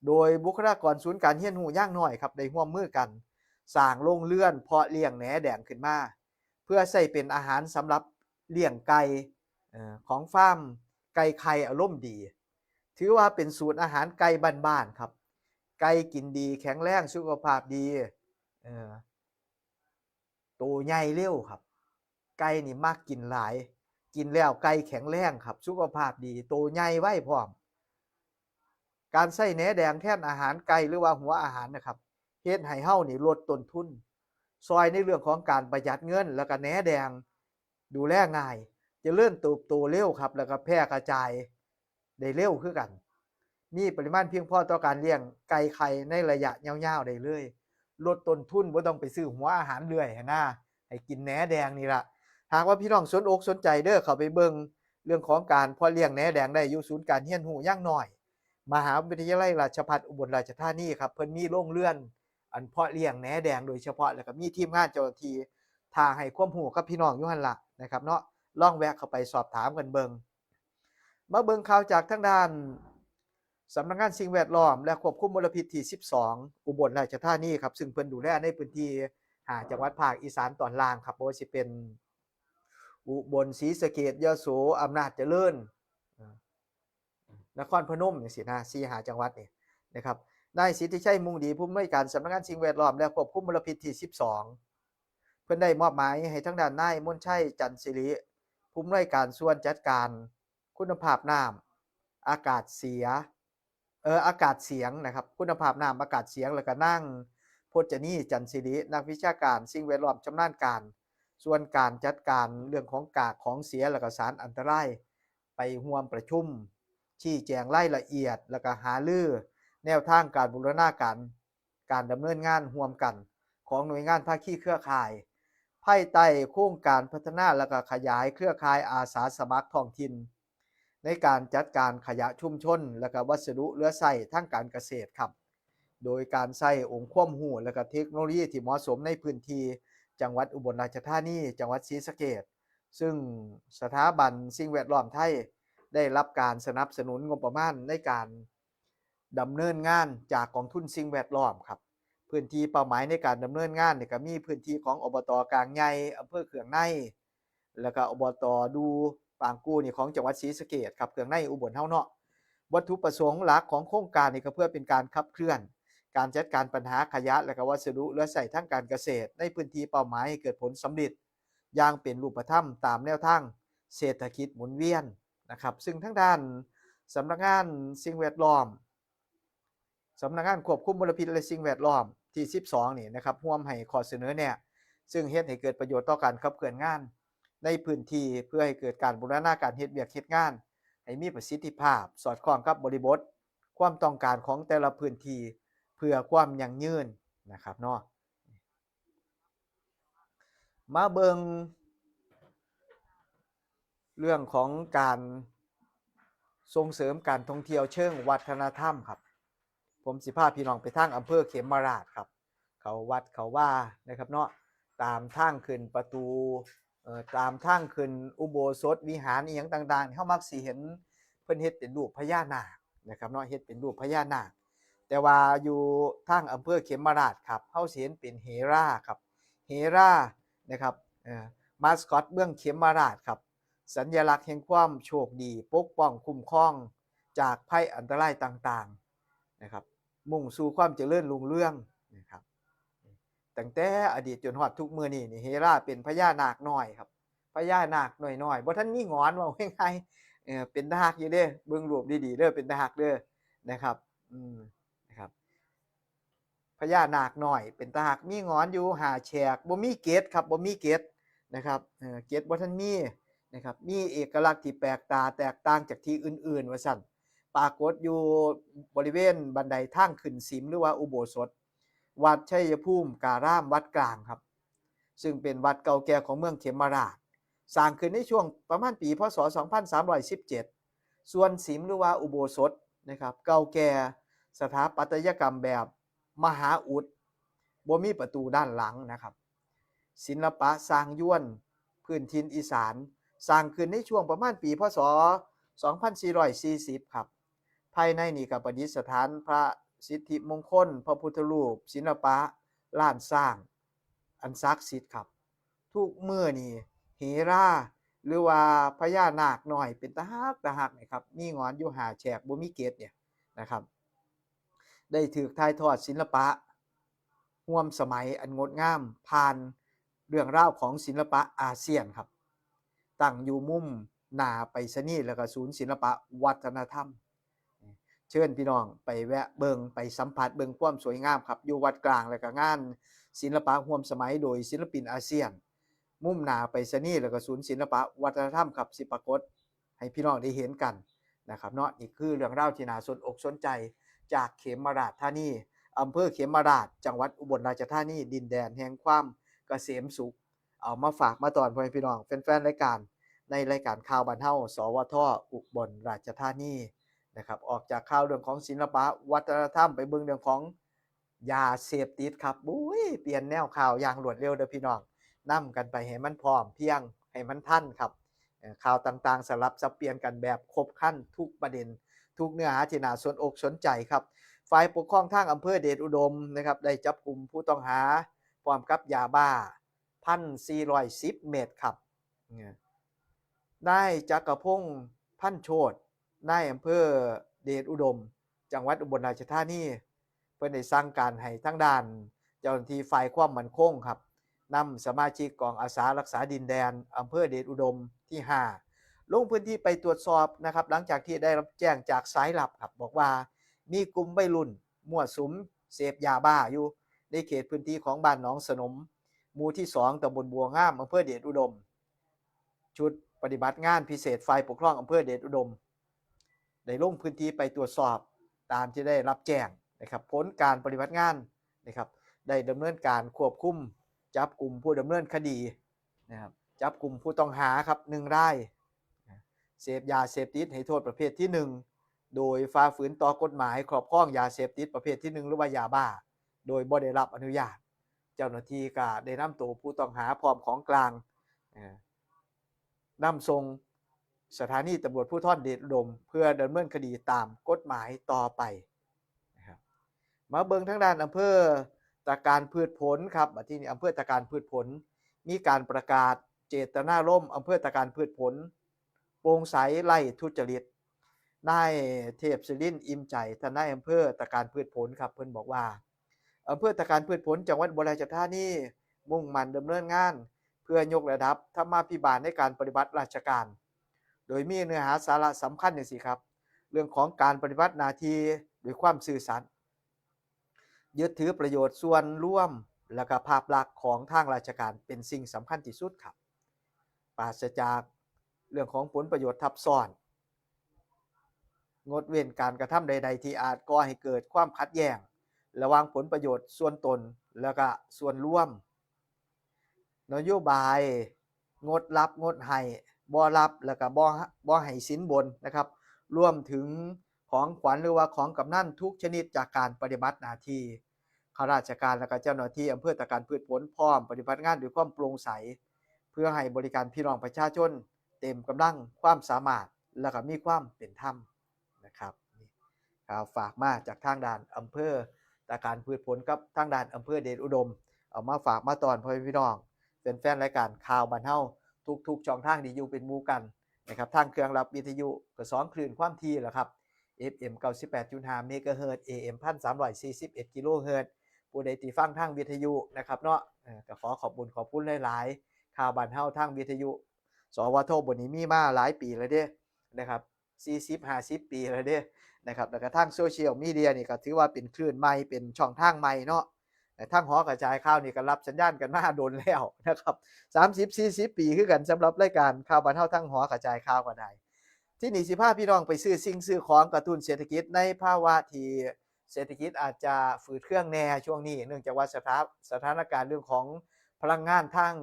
โดยบุคลากรศูนย์การเรียนรู้ย่างน้อยครับ ได้ร่วมมือกันสร้างโรงเรือนเพาะเลี้ยงแหนแดงขึ้นมา เพื่อใช้เป็นอาหารสำหรับเลี้ยงไก่ เอ่อ ของฟาร์มไก่ไข่อารมณ์ดี ถือว่าเป็นสูตรอาหารไก่บ้านๆครับ ไก่กินดีแข็งแรงสุขภาพดี เอ่อ โตใหญ่เร็วครับ ไก่นี่มักกินหลาย กินแล้วไก่แข็งแรงครับ สุขภาพดี โตใหญ่ไวพร้อม การใช้แหนแดงแทนอาหารไก่หรือว่าหัวอาหารนะครับ เฮ็ดให้เฮานี่ลดต้นทุน ซอยในเรื่องของการประหยัดเงิน แล้วก็แหนแดงดูแลง่าย เจริญเติบโตเร็วครับ แล้วก็แพร่กระจายได้เร็วคือกัน มีปริมาณเพียงพอต่อการเลี้ยงไก่ไข่ในระยะยาวๆได้เลย ลดต้นทุน บ่ต้องไปซื้อหัวอาหารเรื่อยหั้นนะ ให้กินแหนแดงนี่ล่ะ หากว่าพี่น้องสนอกสนใจเด้อ เข้าไปเบิ่งเรื่องของการเพาะเลี้ยงแหนแดงได้อยู่ศูนย์การเรียนรู้ยางน้อย มหาวิทยาลัยราชภัฏอุบลราชธานีครับ เพิ่นมีโรงเรือนอันเพาะเลี้ยงแหนแดงโดยเฉพาะ แล้วก็มีทีมงานเจ้าหน้าที่ท่าให้ความรู้กับพี่น้องอยู่หั่นล่ะนะครับเนาะ ลองแวะเข้าไปสอบถามกันเบิ่ง มาเบิ่งข่าวจากทางด้านสำนักงานสิ่งแวดล้อมและควบคุมมลพิษที่สิบสอง อุบลราชธานีครับ ซึ่งเพิ่นดูแลในพื้นที่ห้าจังหวัดภาคอีสานตอนล่างครับ บ่ว่าสิเป็นอุบล ศรีสะเกษ ยโส อำนาจเจริญ นครพนมจังซี้นะ สี่ห้าจังหวัดนี่นะครับ นายสิทธิชัย มุ่งดี ผู้อำนวยการสำนักงานสิ่งแวดล้อมและควบคุมมลพิษที่สิบสอง เพิ่นได้มอบหมายให้ทางด้านนายมนชัย จันทร์สิริ ผู้อำนวยการส่วนจัดการคุณภาพน้ำ อากาศเสีย เอ่อ อากาศเสียงนะครับ คุณภาพน้ำ อากาศเสียง แล้วก็นางพจนี จันทร์สิริ นักวิชาการสิ่งแวดล้อมชำนาญการ ส่วนการจัดการเรื่องของกากของเสีย แล้วก็สารอันตราย ไปร่วมประชุม ชี้แจงรายละเอียด แล้วก็หารือแนวทางการบูรณาการ การดำเนินงานร่วมกันของหน่วยงานภาคีเครือข่าย ภายใต้โครงการพัฒนาและก็ขยายเครือข่ายอาสาสมัครท้องถิ่น ในการจัดการขยะชุมชน และก็วัสดุเหลือใช้ทางการเกษตรครับ โดยการใช้องค์ความรู้และก็เทคโนโลยีที่เหมาะสมในพื้นที่จังหวัดอุบลราชธานี จังหวัดศรีสะเกษ ซึ่งสถาบันสิ่งแวดล้อมไทยได้รับการสนับสนุนงบประมาณในการดำเนินงานจากกองทุนสิ่งแวดล้อมครับ พื้นที่เป้าหมายในการดำเนินงานเนี่ยก็มีพื้นที่ของ อบต กลางใหญ่ อำเภอเคืองใน แล้วก็ อบต ดูปางกู้นี่ของจังหวัดศรีสะเกษครับ เคืองในอุบลเฮาเนาะ วัตถุประสงค์หลักของโครงการนี่ก็เพื่อเป็นการขับเคลื่อน การจัดการปัญหาขยะ และก็วัสดุเหลือใช้ทางการเกษตร ในพื้นที่เป้าหมายให้เกิดผลสำเร็จอย่างเป็นรูปธรรมตามแนวทางเศรษฐกิจหมุนเวียนนะครับ ซึ่งทางด้านสำนักงานสิ่งแวดล้อม สำนักงานควบคุมมลพิษและสิ่งแวดล้อมที่สิบสองนี่นะครับ ร่วมให้ข้อเสนอแนะ ซึ่งเฮ็ดให้เกิดประโยชน์ต่อการขับเคลื่อนงานในพื้นที่ เพื่อให้เกิดการบูรณาการเฮ็ดเวียกเฮ็ดงาน ให้มีประสิทธิภาพ สอดคล้องกับบริบท ความต้องการของแต่ละพื้นที่ เพื่อความยั่งยืนนะครับเนาะ มาเบิ่งเรื่องของการส่งเสริมการท่องเที่ยวเชิงวัฒนธรรมครับ ผมสิพาพี่น้องไปทางอำเภอเขมราฐครับ เขาวัดเขาว่านะครับเนาะ ตามทางขึ้นประตู เอ่อ ตามทางขึ้นอุโบสถวิหารอีหยังต่างๆ เฮามักสิเห็นเพิ่นเฮ็ดเป็นรูปพญานาคนะครับเนาะ เฮ็ดเป็นรูปพญานาค แต่ว่าอยู่ทางอำเภอเขมราฐครับ เฮาสิเห็นเป็นเหราครับ เหรานะครับ เอ่อ มาสคอตเมืองเขมราฐครับ สัญลักษณ์แห่งความโชคดี ปกป้องคุ้มครองจากภัยอันตรายต่างๆนะครับ มุ่งสู่ความเจริญรุ่งเรืองนะครับ ตั้งแต่อดีตจนฮอดทุกมื้อนี้นี่ เหราเป็นพญานาคน้อยครับ พญานาคน้อยๆ บ่ทันมีหงอน เว้าง่ายๆ เอ่อ เป็นตาฮักอยู่เด้ เบิ่งรูปดีๆเด้อ เป็นตาฮักเด้อนะครับ อืม นะครับ พญานาคน้อย เป็นตาฮัก มีหงอนอยู่ห้าแฉก บ่มีเกล็ดครับ บ่มีเกล็ดนะครับ เอ่อ เกล็ดบ่ทันมีนะครับ มีเอกลักษณ์ที่แปลกตาแตกต่างจากที่อื่นๆ ว่าซั่น ปรากฏอยู่บริเวณบันไดทางขึ้นศิม หรือว่าอุโบสถ วัดชัยภูมิการามวัดกลางครับ ซึ่งเป็นวัดเก่าแก่ของเมืองเขมราฐ สร้างขึ้นในช่วงประมาณปี พ.ศ. สองพันสามร้อยสิบเจ็ด ส่วนศิม หรือว่าอุโบสถนะครับ เก่าแก่ สถาปัตยกรรมแบบมหาอุด บ่มีประตูด้านหลังนะครับ ศิลปะซางยวน พื้นถิ่นอีสาน สร้างขึ้นในช่วงประมาณปี พ.ศ. สองพันสี่ร้อยสี่สิบ ครับ ภายในนี่ก็ประดิษฐานพระสิทธิมงคล พระพุทธรูป ศิลปะล้านช้าง อันศักดิ์สิทธิ์ครับ ทุกมื้อนี่ เหรา หรือว่าพญานาคน้อยเป็นตาฮักตาฮักนี่ครับ มีหงอนอยู่ห้าแฉก บ่มีเกล็ดเนี่ยนะครับ ได้ถูกถ่ายทอดศิลปะร่วมสมัยอันงดงาม ผ่านเรื่องราวของศิลปะอาเซียนครับ ตั้งอยู่มุมหน้าไปรษณีย์ แล้วก็ศูนย์ศิลปะวัฒนธรรม เชิญพี่น้องไปแวะเบิ่ง ไปสัมผัสเบิ่งความสวยงามครับ อยู่วัดกลาง แล้วก็งานศิลปะร่วมสมัยโดยศิลปินอาเซียน มุมหน้าไปรษณีย์ แล้วก็ศูนย์ศิลปะวัฒนธรรมครับ สิปรากฏให้พี่น้องได้เห็นกัน นะครับเนาะ นี่คือเรื่องราวที่น่าสนอกสนใจจากเขมราชธานี อำเภอเขมราช จังหวัดอุบลราชธานี ดินแดนแห่งความเกษมสุข เอามาฝากมาตอนพ่อแม่พี่น้องแฟนๆรายการ ในรายการข่าวบ้านเฮา สวท อุบลราชธานีนะครับ ออกจากข่าวเรื่องของศิลปะวัฒนธรรม ไปเบิ่งเรื่องของยาเสพติดครับ บุ้ย เปลี่ยนแนวข่าวอย่างรวดเร็วเด้อพี่น้อง นำกันไปให้มันพร้อมเพรียง ให้มันทันครับ เอ่อ ข่าวต่างๆ สลับสับเปลี่ยนกันแบบครบครันทุกประเด็น ทุกเนื้อหาที่น่าสนอกสนใจครับ ฝ่ายปกครองทางอำเภอเดชอุดมนะครับ ได้จับกุมผู้ต้องหาพร้อมกับยาบ้า พันสี่ร้อยสิบเม็ดครับ เนี่ย นายจักรพงษ์ พันโชติ นายอำเภอเดชอุดม จังหวัดอุบลราชธานี เพิ่นได้สั่งการให้ทางด้านเจ้าหน้าที่ฝ่ายความมั่นคงครับ นำสมาชิกกองอาสารักษาดินแดนอำเภอเดชอุดมที่ห้า ลงพื้นที่ไปตรวจสอบนะครับ หลังจากที่ได้รับแจ้งจากสายลับครับ บอกว่ามีกลุ่มวัยรุ่นมั่วสุมเสพยาบ้าอยู่ในเขตพื้นที่ของบ้านหนองสนม หมู่ที่สอง ตำบลบัวงาม อำเภอเดชอุดม ชุดปฏิบัติงานพิเศษฝ่ายปกครองอำเภอเดชอุดม ได้ลงพื้นที่ไปตรวจสอบตามที่ได้รับแจ้งนะครับ ผลการปฏิบัติงานนะครับ ได้ดำเนินการควบคุมจับกุมผู้ดำเนินคดีนะครับ จับกุมผู้ต้องหาครับ หนึ่งราย เสพยาเสพติดให้โทษประเภทที่หนึ่ง โดยฝ่าฝืนต่อกฎหมายครอบครองยาเสพติดประเภทที่หนึ่ง หรือว่ายาบ้า โดยบ่ได้รับอนุญาต เจ้าหน้าที่ก็ได้นำตัวผู้ต้องหาพร้อมของกลาง เอ่อ นำส่งสถานีตำรวจภูธรเดชอุดม เพื่อดำเนินคดีตามกฎหมายต่อไปนะครับ มาเบิ่งทางด้านอำเภอตะการพืชผลครับ บัดที่นี้อำเภอตะการพืชผล มีการประกาศเจตนารมณ์อำเภอตะการพืชผล โปร่งใสไร้ทุจริต นายเทพศิรินทร์ อิ่มใจ ท่านนายอำเภอตะการพืชผลครับ เพิ่นบอกว่า อำเภอตะการพืชผล จังหวัดอุบลราชธานี มุ่งมั่นดำเนินงาน เพื่อยกระดับธรรมาภิบาลในการปฏิบัติราชการ โดยมีเนื้อหาสาระสำคัญจั่งซี้ครับ เรื่องของการปฏิบัติหน้าที่ด้วยความซื่อสัตย์ ยึดถือประโยชน์ส่วนรวม และก็ภาพลักษณ์ของทางราชการเป็นสิ่งสำคัญที่สุดครับ ปราศจากเรื่องของผลประโยชน์ทับซ้อน งดเว้นการกระทำใดๆ ที่อาจก่อให้เกิดความขัดแย้ง ระหว่างผลประโยชน์ส่วนตน และก็ส่วนรวม นโยบายงดรับงดให้ บ่รับ และก็บ่ บ่ให้สินบนนะครับ รวมถึงของขวัญหรือว่าของกำนัลทุกชนิดจากการปฏิบัติหน้าที่ ข้าราชการและก็เจ้าหน้าที่อำเภอตะการพืชผลพร้อมปฏิบัติงานด้วยความโปร่งใส เพื่อให้บริการพี่น้องประชาชนเต็มกำลังความสามารถ และก็มีความเป็นธรรมนะครับ นี่ข่าวฝากมาจากทางด้านอำเภอตะการพืชผลกับทางด้านอำเภอเดชอุดม เอามาฝากมาตอนพ่อแม่พี่น้อง แฟนๆรายการข่าวบ้านเฮา ทุกๆช่องทางที่อยู่เป็นหมู่กันนะครับ ทางเครื่องรับวิทยุก็สองคลื่นความถี่แหละครับ เอฟเอ็ม เก้าสิบแปดจุดห้าเมกะเฮิรตซ์ เอเอ็ม พันสามร้อยสี่สิบเอ็ดกิโลเฮิรตซ์ ผู้ใดที่ฟังทางวิทยุนะครับเนาะ เอ่อ ก็ขอขอบคุณขอบคุณหลายๆ ข่าวบ้านเฮาทางวิทยุ สวท บนนี้มีมาหลายปีแล้วเด้นะครับ สี่สิบ ห้าสิบ ปีแล้วเด้นะครับ แล้วก็ทางโซเชียลมีเดียนี่ก็ถือว่าเป็นคลื่นใหม่ เป็นช่องทางใหม่เนาะ แต่ทางหอกระจายข่าวนี่ก็รับสัญญาณกันมาโดนแล้วนะครับ สามสิบ สี่สิบ ปีคือกันสำหรับรายการข่าวบ้านเฮาทางหอกระจายข่าวก็ได้ ที่นี่สิพาพี่น้องไปซื้อสิ่งซื้อของกระตุ้นเศรษฐกิจในภาวะที่เศรษฐกิจอาจจะฝืดเคืองแน่ช่วงนี้ เนื่องจากว่าสถา- สถานการณ์เรื่องของพลังงานทาง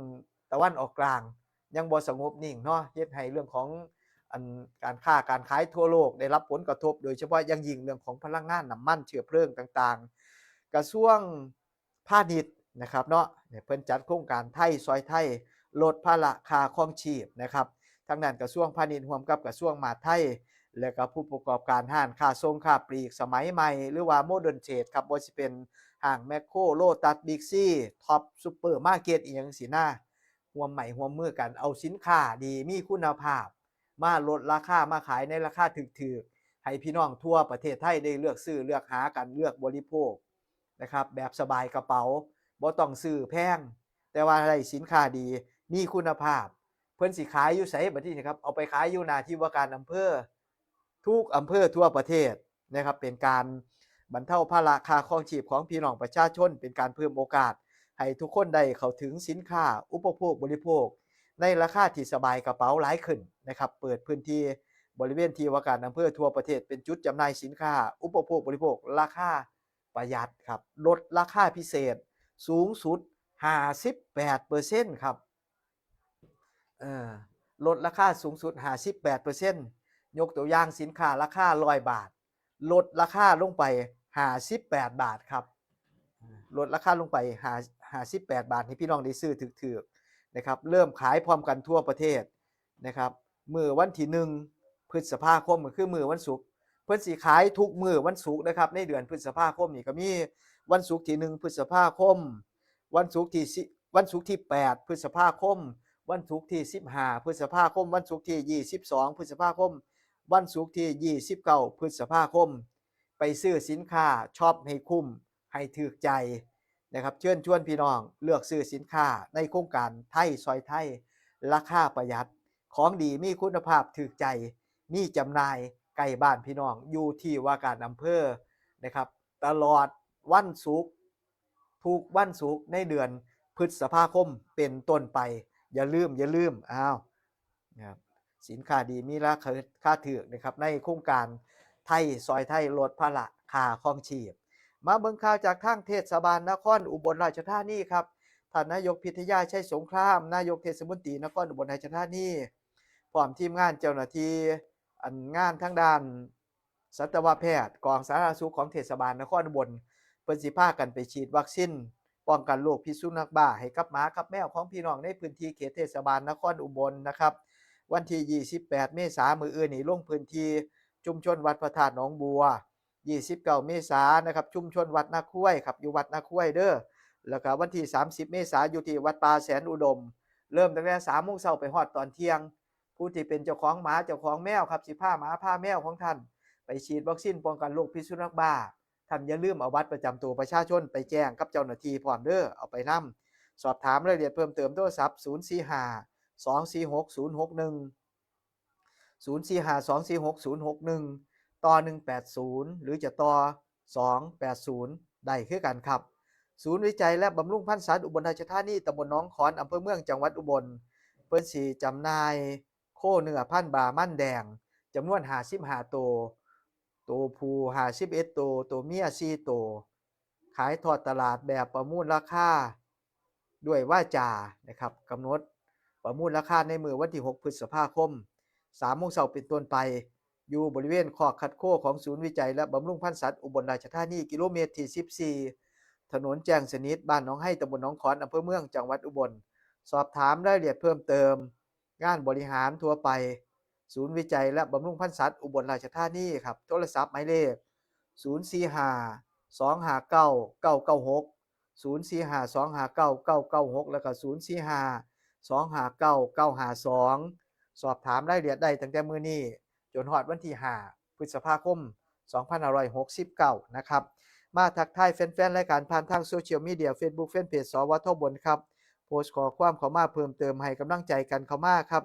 ตะวันออกกลาง ยังบ่สงบนิ่งเนาะ เฮ็ดให้เรื่องของอันการค้าการขายทั่วโลกได้รับผลกระทบ โดยเฉพาะอย่างยิ่งเรื่องของพลังงาน น้ำมัน เชื้อเพลิงต่างๆ กระทรวงพาณิชย์นะครับเนาะ เนี่ยเพิ่นจัดโครงการไทยซอยไทย ลดภาระค่าครองชีพนะครับ ทางด้านกระทรวงพาณิชย์ร่วมกับกระทรวงมหาดไทย และก็ผู้ประกอบการร้านค้าส่งค้าปลีกสมัยใหม่ หรือว่าโมเดิร์นเทรดครับ บ่ว่าสิเป็นห้างแมคโคร โลตัส บิ๊กซี ท็อป ซูเปอร์มาร์เก็ต อีหยังจั่งซี้นะ ร่วมไม้ร่วมมือกันเอาสินค้าดีมีคุณภาพ มาลดราคามาขายในราคาถูกๆ ให้พี่น้องทั่วประเทศไทยได้เลือกซื้อเลือกหากัน เลือกบริโภคนะครับ แบบสบายกระเป๋า บ่ต้องซื้อแพง แต่ว่าได้สินค้าดีมีคุณภาพ เพิ่นสิขายอยู่ไสบัดนี้ครับ เอาไปขายอยู่หน้าที่ว่าการอำเภอ ทุกอำเภอทั่วประเทศนะครับ เป็นการบรรเทาภาระค่าครองชีพของพี่น้องประชาชน เป็นการเพิ่มโอกาสให้ทุกคนได้เข้าถึงสินค้าอุปโภคบริโภค ในราคาที่สบายกระเป๋าหลายขึ้นนะครับ เปิดพื้นที่ บริเวณที่ว่าการอำเภอทั่วประเทศ เป็นจุดจำหน่ายสินค้าอุปโภคบริโภคราคาประหยัดครับ ลดราคาพิเศษสูงสุด 58%ครับ เออ ลดราคาสูงสุด 58%ยกตัวอย่างสินค้าราคา ร้อย บาท ลดราคาลงไป 58 บาทครับ ลดราคาลงไป 5 58 บาท ให้พี่น้องได้ซื้อถืกๆนะครับ เริ่มขายพร้อมกันทั่วประเทศนะครับ มื้อวันที่ หนึ่ง พฤษภาคม ก็คือมื้อวันศุกร์ เพิ่นสิขายทุกมื้อวันศุกร์นะครับ ในเดือนพฤษภาคมนี่ก็มีวันศุกร์ที่ หนึ่ง พฤษภาคม วันศุกร์ที่สิ วันศุกร์ที่ แปด พฤษภาคม วันศุกร์ที่ สิบห้า พฤษภาคม วันศุกร์ที่ ยี่สิบสอง พฤษภาคม วันศุกร์ที่ ยี่สิบเก้า พฤษภาคม ไปซื้อสินค้า ช็อปให้คุ้ม ให้ถืกใจนะครับ เชิญชวนพี่น้องเลือกซื้อสินค้าในโครงการไทยซอยไทย ราคาประหยัด ของดีมีคุณภาพถืกใจ มีจำหน่ายใกล้บ้านพี่น้อง อยู่ที่ว่าการอำเภอนะครับ ตลอดวันศุกร์ ทุกวันศุกร์ในเดือนพฤษภาคมเป็นต้นไป อย่าลืม อย่าลืม อ้าว นะครับ สินค้าดีมีราคาถืกนะครับ ในโครงการไทยซอยไทย ลดภาระค่าครองชีพ มาเบิ่งข่าวจากทางเทศบาลนครอุบลราชธานีครับ ท่านนายกพิทยา ชัยสงคราม นายกเทศมนตรีนครอุบลราชธานี พร้อมทีมงานเจ้าหน้าที่ อันงานทางด้านสัตวแพทย์ กองสาธารณสุขของเทศบาลนครอุบล เพิ่นสิพากันไปฉีดวัคซีนป้องกันโรคพิษสุนัขบ้าให้กับหมากับแมวของพี่น้องในพื้นที่เขตเทศบาลนครอุบลนะครับ วันที่ ยี่สิบแปด เมษา มื้ออื่นนี้ลงพื้นที่ชุมชนวัดพระธาตุหนองบัว ยี่สิบเก้า เมษานะครับ ชุมชนวัดนาคุ้ยครับ อยู่วัดนาคุ้ยเด้อ แล้วก็วันที่ สามสิบ เมษา อยู่ที่วัดป่าแสนอุดม เริ่มตั้งแต่ สามโมงเช้าไปฮอดตอนเที่ยง ผู้ที่เป็นเจ้าของหมาเจ้าของแมวครับ สิพาหมาพาแมวของท่านไปฉีดวัคซีนป้องกันโรคพิษสุนัขบ้า ท่านอย่าลืมเอาบัตรประจำตัวประชาชนไปแจ้งกับเจ้าหน้าที่พร้อมเด้อ เอาไปนำ สอบถามรายละเอียดเพิ่มเติม โทรศัพท์ ศูนย์สี่ห้า สองสี่หก ศูนย์หกหนึ่ง ศูนย์สี่ห้า สองสี่หก ศูนย์หกหนึ่ง ต่อ หนึ่งแปดศูนย์ หรือจะต่อ สองแปดศูนย์ ได้คือกันครับ ศูนย์วิจัยและบำรุงพันธุ์สัตว์อุบลราชธานี ตำบลหนองขอน อำเภอเมือง จังหวัดอุบล เพิ่นสิจำหน่ายโคเนื้อพันธุ์บราหมันแดง จำนวน ห้าสิบห้า ตัว ตัวผู้ ห้าสิบเอ็ด ตัว ตัวเมีย สี่ ตัว ขายทอดตลาดแบบประมูลราคาด้วยวาจานะครับ กำหนดประมูลราคาในมื้อวันที่ หก พฤษภาคม สามโมงเช้าเป็นต้นไป อยู่บริเวณคอกคัดโคของศูนย์วิจัยและบำรุงพันธุ์สัตว์อุบลราชธานี กิโลเมตรที่ สิบสี่ ถนนแจ้งสนิท บ้านหนองไฮ ตำบลหนองขอน อำเภอเมือง จังหวัดอุบล สอบถามรายละเอียดเพิ่มเติม งานบริหารทั่วไป ศูนย์วิจัยและบำรุงพันธุ์สัตว์อุบลราชธานีครับ โทรศัพท์หมายเลข ศูนย์สี่ห้า สองห้าเก้า เก้าเก้าหก ศูนย์สี่ห้า สองห้าเก้า เก้าเก้าหก แล้วก็ ศูนย์สี่ห้า สองห้าเก้า เก้าห้าสอง สอบถามรายละเอียดได้ตั้งแต่มื้อนี้จนฮอดวันที่ ห้า พฤษภาคม สองพันห้าร้อยหกสิบเก้า นะครับ มาทักทายแฟนๆรายการผ่านทางโซเชียลมีเดีย Facebook Fanpage สวทอุบลครับ โพสต์ข้อความเข้ามาเพิ่มเติมให้กำลังใจกันเข้ามาครับ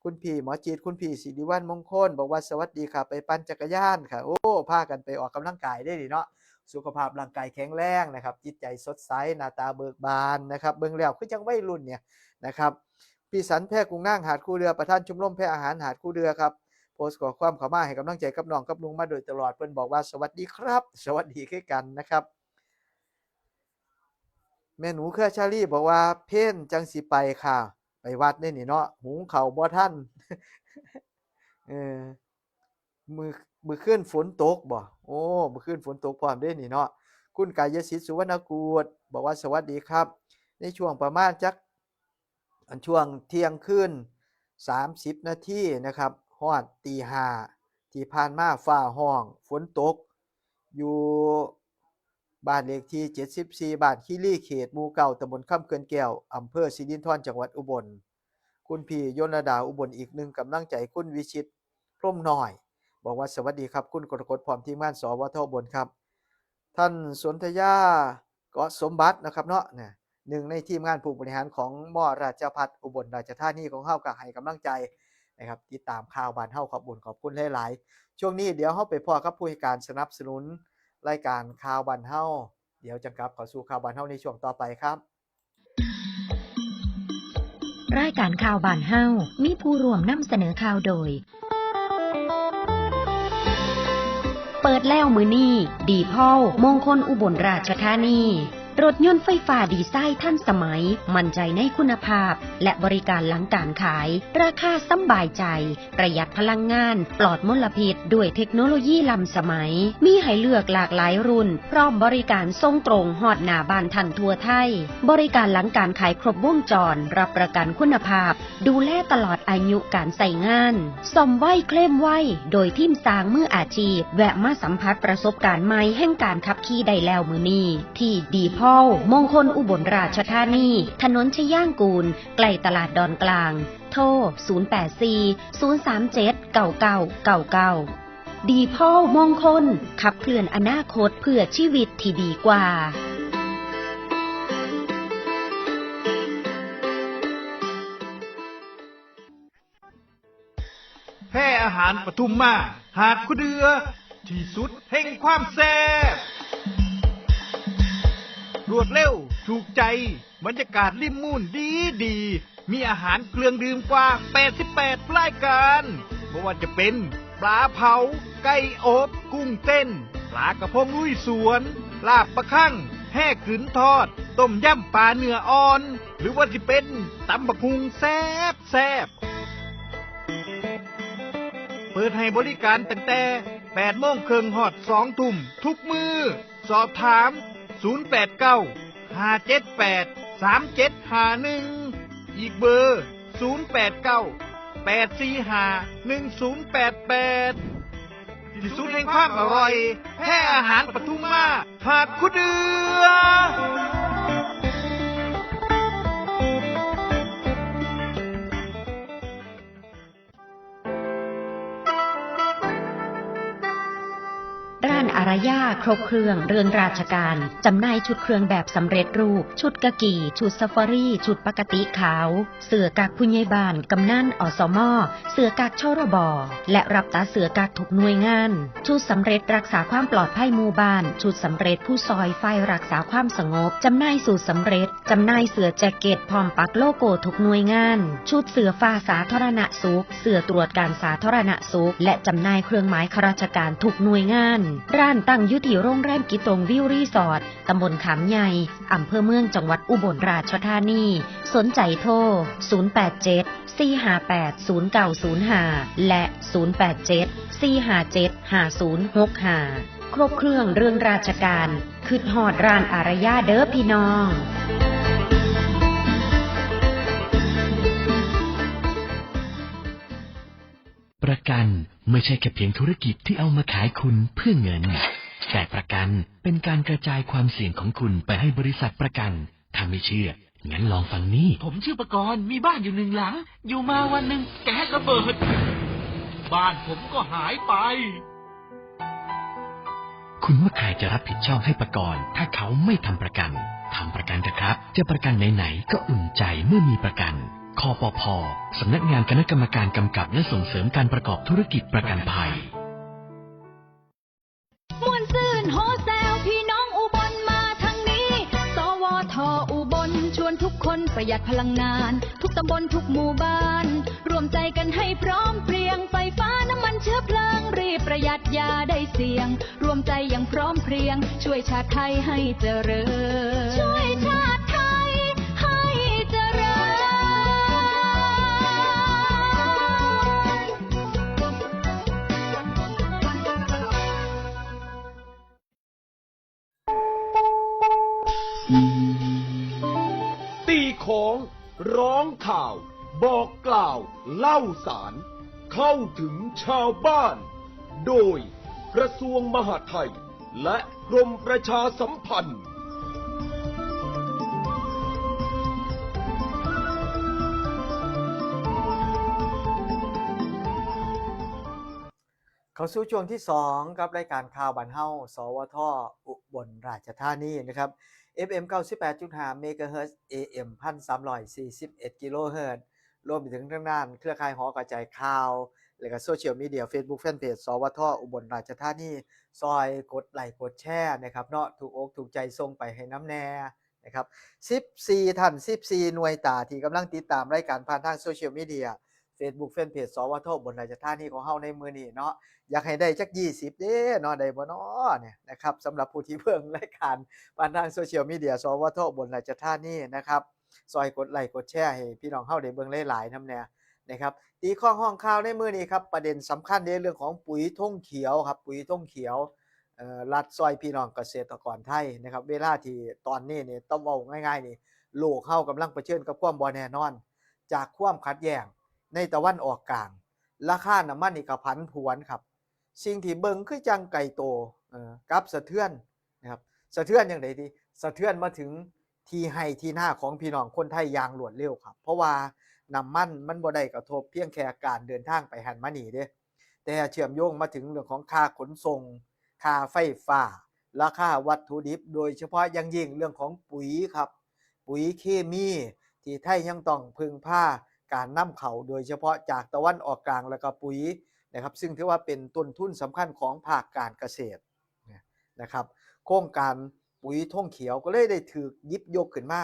คุณพี่หมอจีด คุณพี่สิริวัลย์มงคล บอกว่าสวัสดีค่ะ ไปปั่นจักรยานค่ะ โอ้ พากันไปออกกำลังกายได้ดีเนาะ สุขภาพร่างกายแข็งแรงนะครับ จิตใจสดใส หน้าตาเบิกบานนะครับ เบิ่งแล้วคือจังวัยรุ่นเนี่ยนะครับ พี่สัน แพรกุ้งนาง หาดคูเรือ ประธานชมรมแพรอาหารหาดคูเรือครับ โพสต์ข้อความเข้ามาให้กำลังใจกับน้องกับลุงมาโดยตลอด เพิ่นบอกว่าสวัสดีครับ สวัสดีคือกันนะครับ แม่หนูเครือชาลีบอกว่าเพลจังสิไปค่ะ ไปวัดนี่นี่เนาะ หุงข้าวบ่ทัน เออ มื้อ มื้อคืนฝนตกบ่ โอ้ มื้อคืนฝนตกพร้อมเด้นี่เนาะ คุณกายสิทธิ์ สุวรรณกูด บอกว่าสวัสดีครับ ในช่วงประมาณจัก อันช่วงเที่ยงคืน สามสิบนาทีนะครับ ฮอดตีห้าที่ผ่านมาฟ้าฮ้อง ฝนตก อยู่บ้านเลขที่ เจ็ดสิบสี่ บ้านคีรีเขต หมู่เก้า ตำบลคำเขื่อนแก้ว อำเภอสิรินธร จังหวัดอุบล คุณพี่ยนรดา อุบล อีกหนึ่งกำลังใจ คุณวิชิต พรหมน้อย บอกว่าสวัสดีครับ คุณกรกฎ พร้อมทีมงาน สวทอุบลครับ ท่านสนธยา เกาะสมบัตินะครับเนาะ นะ หนึ่งในทีมงานผู้บริหารของ ม.ราชภัฏอุบลราชธานีของเฮาก็ให้กำลังใจนะครับ ติดตามข่าวบ้านเฮา ขอบคุณ ขอบคุณหลายๆ ช่วงนี้เดี๋ยวเฮาไปพ้อกับผู้ให้การสนับสนุนรายการข่าวบ้านเฮา เดี๋ยวจังกลับเข้าสู่ข่าวบ้านเฮาในช่วงต่อไปครับ รายการข่าวบ้านเฮามีผู้ร่วมนำเสนอข่าวโดย เปิดแล้วมื้อนี้ ดีพอลมงคลอุบลราชธานี รถยนต์ไฟฟ้าดีไซน์ทันสมัย มั่นใจในคุณภาพ และบริการหลังการขาย ราคาสำบายใจ ประหยัดพลังงาน ปลอดมลพิษ ด้วยเทคโนโลยีล้ำสมัย มีให้เลือกหลากหลายรุ่น พร้อมบริการส่งตรงฮอดหน้าบ้านท่านทั่วไทย บริการหลังการขายครบวงจร รับประกันคุณภาพ ดูแลตลอดอายุการใช้งาน ซ่อมไวเคลมไว โดยทีมช่างมืออาชีพ แวะมาสัมผัสประสบการณ์ใหม่แห่งการขับขี่ได้แล้วมื้อนี้ ที่ดีพอลมงคลอุบลราชธานี ถนนชยางกูล ใกล้ตลาดดอนกลาง โทร ศูนย์แปดสี่ ศูนย์สามเจ็ด เก้าเก้าเก้าเก้า ดีพอลมงคล ขับเคลื่อนอนาคตเพื่อชีวิตที่ดีกว่า แพร่อาหารปทุมมา หาดคูเดือ ที่สุดแห่งความแซ่บ รวดเร็ว ถูกใจ บรรยากาศริมมูลดีดี มีอาหารเครื่องดื่มกว่า แปดสิบแปด รายการ บ่ว่าจะเป็น ปลาเผา ไก่อบ กุ้งเต้น ปลากระพงลุยสวน ลาบปลาคั่ง แห่กึ๋นทอด ต้มยำปลาเนื้ออ่อน หรือว่าสิเป็น ตำบักหุ่งแซ่บแซ่บ เปิดให้บริการตั้งแต่ แปดโมงครึ่งฮอด สองทุ่ม ทุกมื้อ สอบถาม ศูนย์แปดเก้า ห้าเจ็ดแปด สามเจ็ดห้าหนึ่ง อีกเบอร์ ศูนย์แปดเก้า แปดสี่ห้า หนึ่งศูนย์แปดแปด ที่สุดแห่งความอร่อย แพร่อาหารปทุมมา หาดคูเดือ ร้านอารยาครบเครื่องเรื่องราชการ จำหน่ายชุดเครื่องแบบสำเร็จรูป ชุดกากี ชุดซาฟารี ชุดปกติขาว เสื้อกั๊กผู้ใหญ่บ้าน กำนัน อสม เสื้อกั๊ก ชรบ และรับตัดเสื้อกั๊กทุกหน่วยงาน ชุดสำเร็จรักษาความปลอดภัยหมู่บ้าน ชุดสำเร็จผู้ซอยฝ่ายรักษาความสงบ จำหน่ายสูตรสำเร็จ จำหน่ายเสื้อแจ็คเก็ตพร้อมปักโลโก้ทุกหน่วยงาน ชุดเสื้อฟ้าสาธารณสุข เสื้อตรวจการสาธารณสุข และจำหน่ายเครื่องหมายข้าราชการทุกหน่วยงาน ร้านตั้งอยู่ที่โรงแรมกิตงวิวรีสอร์ท ตำบลขามใหญ่ อำเภอเมือง จังหวัดอุบลราชธานี สนใจโทร ศูนย์แปดเจ็ด สี่ห้าแปด ศูนย์เก้าศูนย์ห้า และ ศูนย์แปดเจ็ด สี่ห้าเจ็ด ห้าศูนย์หกห้า ครบเครื่องเรื่องราชการ คิดฮอดร้านอารยาเด้อพี่น้อง ประกันไม่ใช่แค่เพียงธุรกิจที่เอามาขายคุณเพื่อเงิน แต่ประกันเป็นการกระจายความเสี่ยงของคุณไปให้บริษัทประกัน ถ้าไม่เชื่อ งั้นลองฟังนี่ ผมชื่อประกรณ์ มีบ้านอยู่หนึ่งหลัง อยู่มาวันหนึ่งแก๊สระเบิด บ้านผมก็หายไป คุณว่าใครจะรับผิดชอบให้ประกรณ์ ถ้าเขาไม่ทำประกัน ทำประกันเถอะครับ จะประกันไหนๆ ก็อุ่นใจเมื่อมีประกัน คปภ สำนักงานคณะกรรมการกำกับและส่งเสริมการประกอบธุรกิจประกันภัย ม่วนซื่นโฮแซวพี่น้องอุบลมาทางนี้ สวท อุบลชวนทุกคนประหยัดพลังงาน ทุกตำบลทุกหมู่บ้าน รวมใจกันให้พร้อมเพรียง ไฟฟ้าน้ำมันเชื้อเพลิง รีบประหยัดอย่าได้เสี่ยง รวมใจอย่างพร้อมเพรียง ช่วยชาติไทยให้เจริญ ช่วยชาติไทยให้เจริญ ตีของ ร้องข่าว บอกกล่าว เล่าสาร เข้าถึงชาวบ้าน โดยกระทรวงมหาดไทย และกรมประชาสัมพันธ์ เข้าสู่ช่วงที่สองกับรายการข่าวบ้านเฮา สวท อุบลราชธานีนะครับ เอฟเอ็ม เก้าสิบแปดจุดห้า เมกะเฮิรตซ์ เอเอ็ม พันสามร้อยสี่สิบเอ็ด กิโลเฮิรตซ์ รวมไปถึงทางด้านเครือข่ายหอกระจายข่าว และก็โซเชียลมีเดีย Facebook Fanpage สวท อุบลราชธานี ซอยกดไลค์กดแชร์นะครับเนาะ ถูกอกถูกใจส่งไปให้นำแน่นะครับ สิบสี่ ท่าน สิบสี่ หน่วยตาที่กำลังติดตามรายการผ่านทางโซเชียลมีเดีย Facebook Fanpage สวทอุบลราชธานีของเฮาในมื้อนี้เนาะ อยากให้ได้จักยี่สิบเด้เนาะ ได้บ่น้อเนี่ยนะครับ สำหรับผู้ที่เบิ่งรายการผ่านทางโซเชียลมีเดีย สวทอุบลราชธานีนะครับ ซอยกดไลค์กดแชร์ให้พี่น้องเฮาได้เบิ่งหลายๆนำแหน่นะครับ ตีข้องห้องข่าวในมื้อนี้ครับ ประเด็นสำคัญเด้ เรื่องของปุ๋ยธงเขียวครับ ปุ๋ยธงเขียว เอ่อ รัฐซอยพี่น้องเกษตรกรไทยนะครับ เวลาที่ตอนนี้นี่ ต้องเว้าง่ายๆนี่ โลกเฮากำลังเผชิญกับความบ่แน่นอน จากความขัดแย้งในตะวันออกกลาง ราคาน้ำมันนี่ก็ผันผวนครับ สิ่งที่เบิ่งคือจั่งไกลโต เอ่อ กับสะเทือนนะครับ สะเทือนจั่งใด๋ติ สะเทือนมาถึงที่ไฮ่ที่นาของพี่น้องคนไทยอย่างรวดเร็วครับ เพราะว่าน้ำมันมันบ่ได้กระทบเพียงแค่การเดินทางไปหั้นมานี่เด้ แต่เชื่อมโยงมาถึงเรื่องของค่าขนส่ง ค่าไฟฟ้า ราคาวัตถุดิบ โดยเฉพาะอย่างยิ่งเรื่องของปุ๋ยครับ ปุ๋ยเคมี ที่ไทยยังต้องพึ่งพาการนำเข้า โดยเฉพาะจากตะวันออกกลาง แล้วก็ปุ๋ยนะครับ ซึ่งถือว่าเป็นต้นทุนสำคัญของภาคการเกษตรนะครับ โครงการปุ๋ยธงเขียวก็เลยได้ถูกหยิบยกขึ้นมา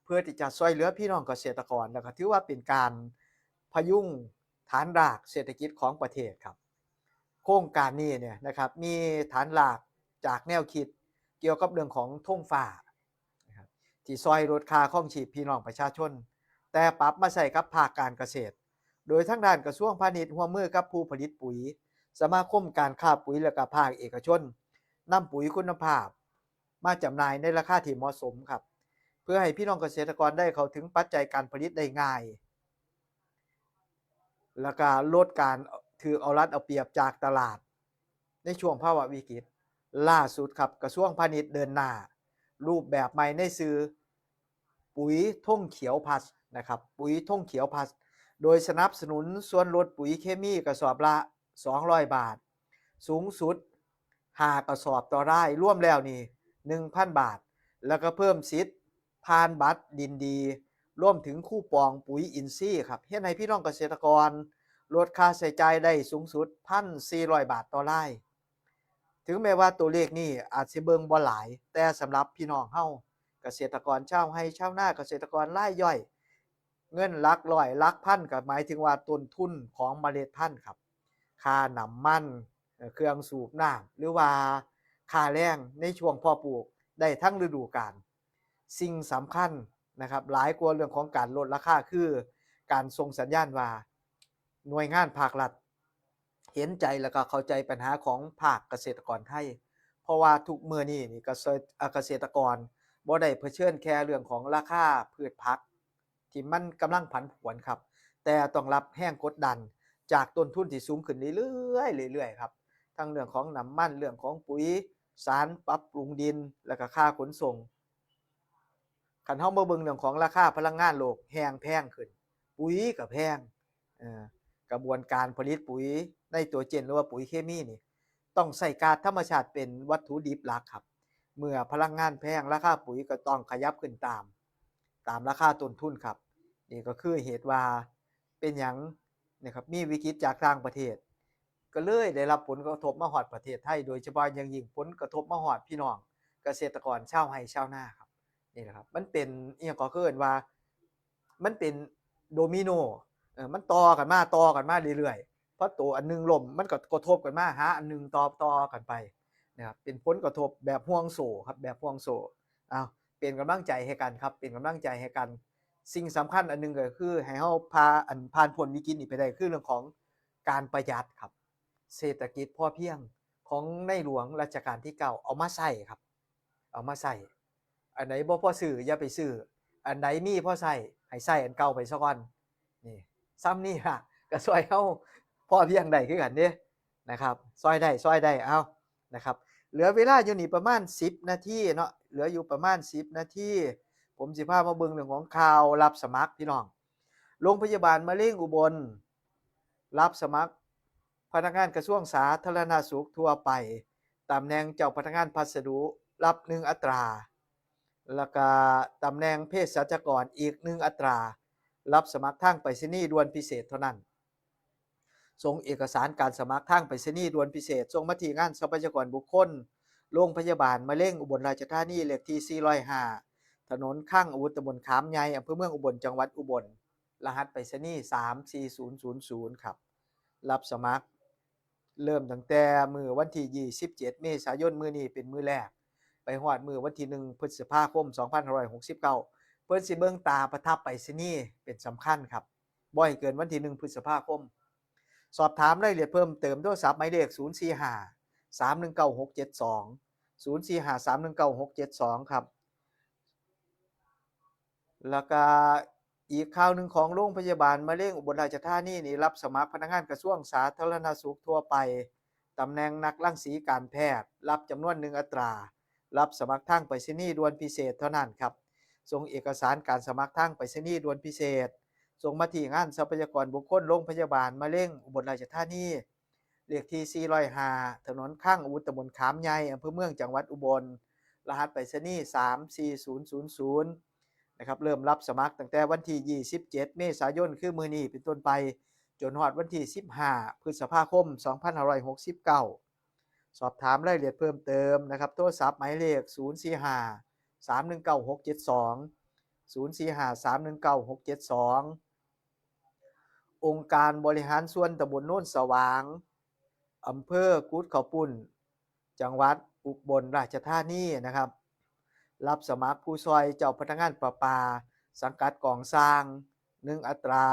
เพื่อที่จะช่วยเหลือพี่น้องเกษตรกร แล้วก็ถือว่าเป็นการพยุงฐานรากเศรษฐกิจของประเทศครับ โครงการนี้เนี่ยนะครับ มีฐานรากจากแนวคิดเกี่ยวกับเรื่องของธงฟ้านะครับ ที่ช่วยลดค่าครองชีพพี่น้องประชาชน แต่ปรับมาใช้กับภาคการเกษตร โดยทางด้านกระทรวงพาณิชย์ร่วมมือกับผู้ผลิตปุ๋ย สมาคมการค้าปุ๋ย และก็ภาคเอกชน นำปุ๋ยคุณภาพมาจำหน่ายในราคาที่เหมาะสมครับ เพื่อให้พี่น้องเกษตรกรได้เข้าถึงปัจจัยการผลิตได้ง่าย แล้วก็ลดการถืกเอารัดเอาเปรียบจากตลาดในช่วงภาวะวิกฤต ล่าสุดครับ กระทรวงพาณิชย์เดินหน้า รูปแบบใหม่ในชื่อ ปุ๋ยธงเขียวพลัสนะครับ ปุ๋ยธงเขียวพลัส โดยสนับสนุนส่วนลดปุ๋ยเคมีกระสอบละ สองร้อยบาท สูงสุด ห้ากระสอบต่อไร่ รวมแล้วนี่ หนึ่งพันบาท แล้วก็เพิ่มสิทธิ์ผ่านบัตรดินดี รวมถึงคูปองปุ๋ยอินทรีย์ครับ เฮ็ดให้พี่น้องเกษตรกรลดค่าใช้จ่ายได้สูงสุด พันสี่ร้อยบาทต่อไร่ ถึงแม้ว่าตัวเลขนี้อาจสิเบิ่งบ่หลาย แต่สำหรับพี่น้องเฮา เกษตรกรชาวไร่ชาวนา เกษตรกรรายย่อย เงินหลักร้อยหลักพัน ก็หมายถึงว่าต้นทุนของเมล็ดพันธุ์ครับ ค่าน้ำมัน เอ่อ เครื่องสูบน้ำ หรือว่าค่าแรงในช่วงเพาะปลูกได้ทั้งฤดูกาล สิ่งสำคัญนะครับ หลายกว่าเรื่องของการลดราคา คือการส่งสัญญาณว่าหน่วยงานภาครัฐเห็นใจแล้วก็เข้าใจปัญหาของภาคเกษตรกรไทย เพราะว่าทุกมื้อนี้นี่เกษตร เอ่อ เกษตรกรบ่ได้เผชิญแค่เรื่องของราคาพืชผัก ที่มันกำลังผันผวนครับ แต่ต้องรับแรงกดดันจากต้นทุนที่สูงขึ้นเรื่อยๆ เรื่อยๆ ครับ ทั้งเรื่องของน้ำมัน เรื่องของปุ๋ย สารปรับปรุงดิน แล้วก็ค่าขนส่ง คันเฮามาเบิ่งเรื่องของราคาพลังงานโลกแฮ่งแพงขึ้น ปุ๋ยก็แพง เอ่อ กระบวนการผลิตปุ๋ยไนโตรเจน หรือว่าปุ๋ยเคมีนี่ ต้องใช้ก๊าซธรรมชาติเป็นวัตถุดิบหลักครับ เมื่อพลังงานแพง ราคาปุ๋ยก็ต้องขยับขึ้นตาม ตามราคาต้นทุนครับ นี่ก็คือเหตุว่าเป็นหยังนะครับ มีวิกฤตจากต่างประเทศ ก็เลยได้รับผลกระทบมาฮอดประเทศไทย โดยเฉพาะอย่างยิ่งผลกระทบมาฮอดพี่น้องเกษตรกรชาวไร่ชาวนาครับ นี่แหละครับ มันเป็นอิหยังก็คือเอิ้นว่า มันเป็นโดมิโน เอ่อ มันต่อกันมา ต่อกันมาเรื่อยๆ พอตัวอันหนึ่งล้ม มันก็กระทบกันมาหาอันหนึ่งต่อ ต่อกันไปนะครับ เป็นผลกระทบแบบห่วงโซ่ครับ แบบห่วงโซ่ อ้าว เป็นกำลังใจให้กันครับ เป็นกำลังใจให้กัน สิ่งสำคัญอันหนึ่งก็คือให้เฮาพา อัน ผ่านพ้นวิกฤตนี้ไปได้ คือเรื่องของการประหยัดครับ เศรษฐกิจพอเพียงของในหลวงรัชกาลที่เก้า เอามาใช้ครับ เอามาใช้ อันไหนบ่พอซื้ออย่าไปซื้อ อันไหนมีพอใช้ให้ใช้อันเก่าไปซะก่อน นี่ ส่ำนี่ล่ะ ก็ซ่อยเฮาพอเพียงได้คือกันเด้นะครับ ซ่อยได้ ซ่อยได้ เอานะครับ เหลือเวลาอยู่นี่ประมาณสิบนาทีเนาะ เหลืออยู่ประมาณสิบนาที ผมสิพามาเบิ่งเรื่องของข่าวรับสมัครพี่น้อง โรงพยาบาลมะเร็งอุบล รับสมัครพนักงานกระทรวงสาธารณสุขทั่วไป ตำแหน่งเจ้าพนักงานพัสดุรับหนึ่งอัตรา แล้วก็ตำแหน่งเภสัชกรอีกหนึ่งอัตรา รับสมัครทางไปรษณีย์ด่วนพิเศษเท่านั้น ส่งเอกสารการสมัครทางไปรษณีย์ด่วนพิเศษ ส่งมาที่งานทรัพยากรบุคคล โรงพยาบาลมะเร็งอุบลราชธานี เลขที่สี่ร้อยห้า ถนนคลังอาวุธ ตำบลขามใหญ่ อำเภอเมืองอุบล จังหวัดอุบล รหัสไปรษณีย์สามสี่ศูนย์ศูนย์ศูนย์ครับ รับสมัคร เริ่มตั้งแต่มื้อวันที่ยี่สิบเจ็ดเมษายน มื้อนี้เป็นมื้อแรก ไปฮอดมื้อวันที่หนึ่งพฤษภาคมสองพันห้าร้อยหกสิบเก้า เพิ่นสิเบิ่งตาประทับไปรษณีย์เป็นสำคัญครับ บ่ให้เกินวันที่หนึ่งพฤษภาคม สอบถามรายละเอียดเพิ่มเติม โทรศัพท์หมายเลขศูนย์สี่ห้า สามหนึ่งเก้า หกเจ็ดสอง ศูนย์สี่ห้า สามหนึ่งเก้า หกเจ็ดสองครับ แล้วก็อีกข่าวหนึ่งของโรงพยาบาลมะเร็งอุบลราชธานีนี่ รับสมัครพนักงานกระทรวงสาธารณสุขทั่วไป ตำแหน่งนักรังสีการแพทย์ รับจำนวนหนึ่งอัตรา รับสมัครทางไปรษณีย์ด่วนพิเศษเท่านั้นครับ ส่งเอกสารการสมัครทางไปรษณีย์ด่วนพิเศษ ส่งมาที่งานทรัพยากรบุคคลโรงพยาบาลมะเร็งอุบลราชธานี เลขที่สี่ร้อยห้า ถนนข้างอาวุธ ตำบลขามใหญ่ อำเภอเมือง จังหวัดอุบล รหัสไปรษณีย์สามสี่ศูนย์ศูนย์ศูนย์นะครับ เริ่มรับสมัครตั้งแต่วันที่ยี่สิบเจ็ดเมษายน คือมื้อนี้เป็นต้นไป จนฮอดวันที่สิบห้าพฤษภาคมสองพันห้าร้อยหกสิบเก้า สอบถามรายละเอียดเพิ่มเติมนะครับ โทรศัพท์หมายเลขศูนย์สี่ห้า สามหนึ่งเก้า หกเจ็ดสอง ศูนย์สี่ห้า สามหนึ่งเก้า หกเจ็ดสอง องค์การบริหารส่วนตำบลโนนสว่าง อำเภอกุดข้าวปุ้น จังหวัดอุบลราชธานีนะครับ รับสมัครผู้ซอยเจ้าพนักงานประปา สังกัดกองสร้าง หนึ่งอัตรา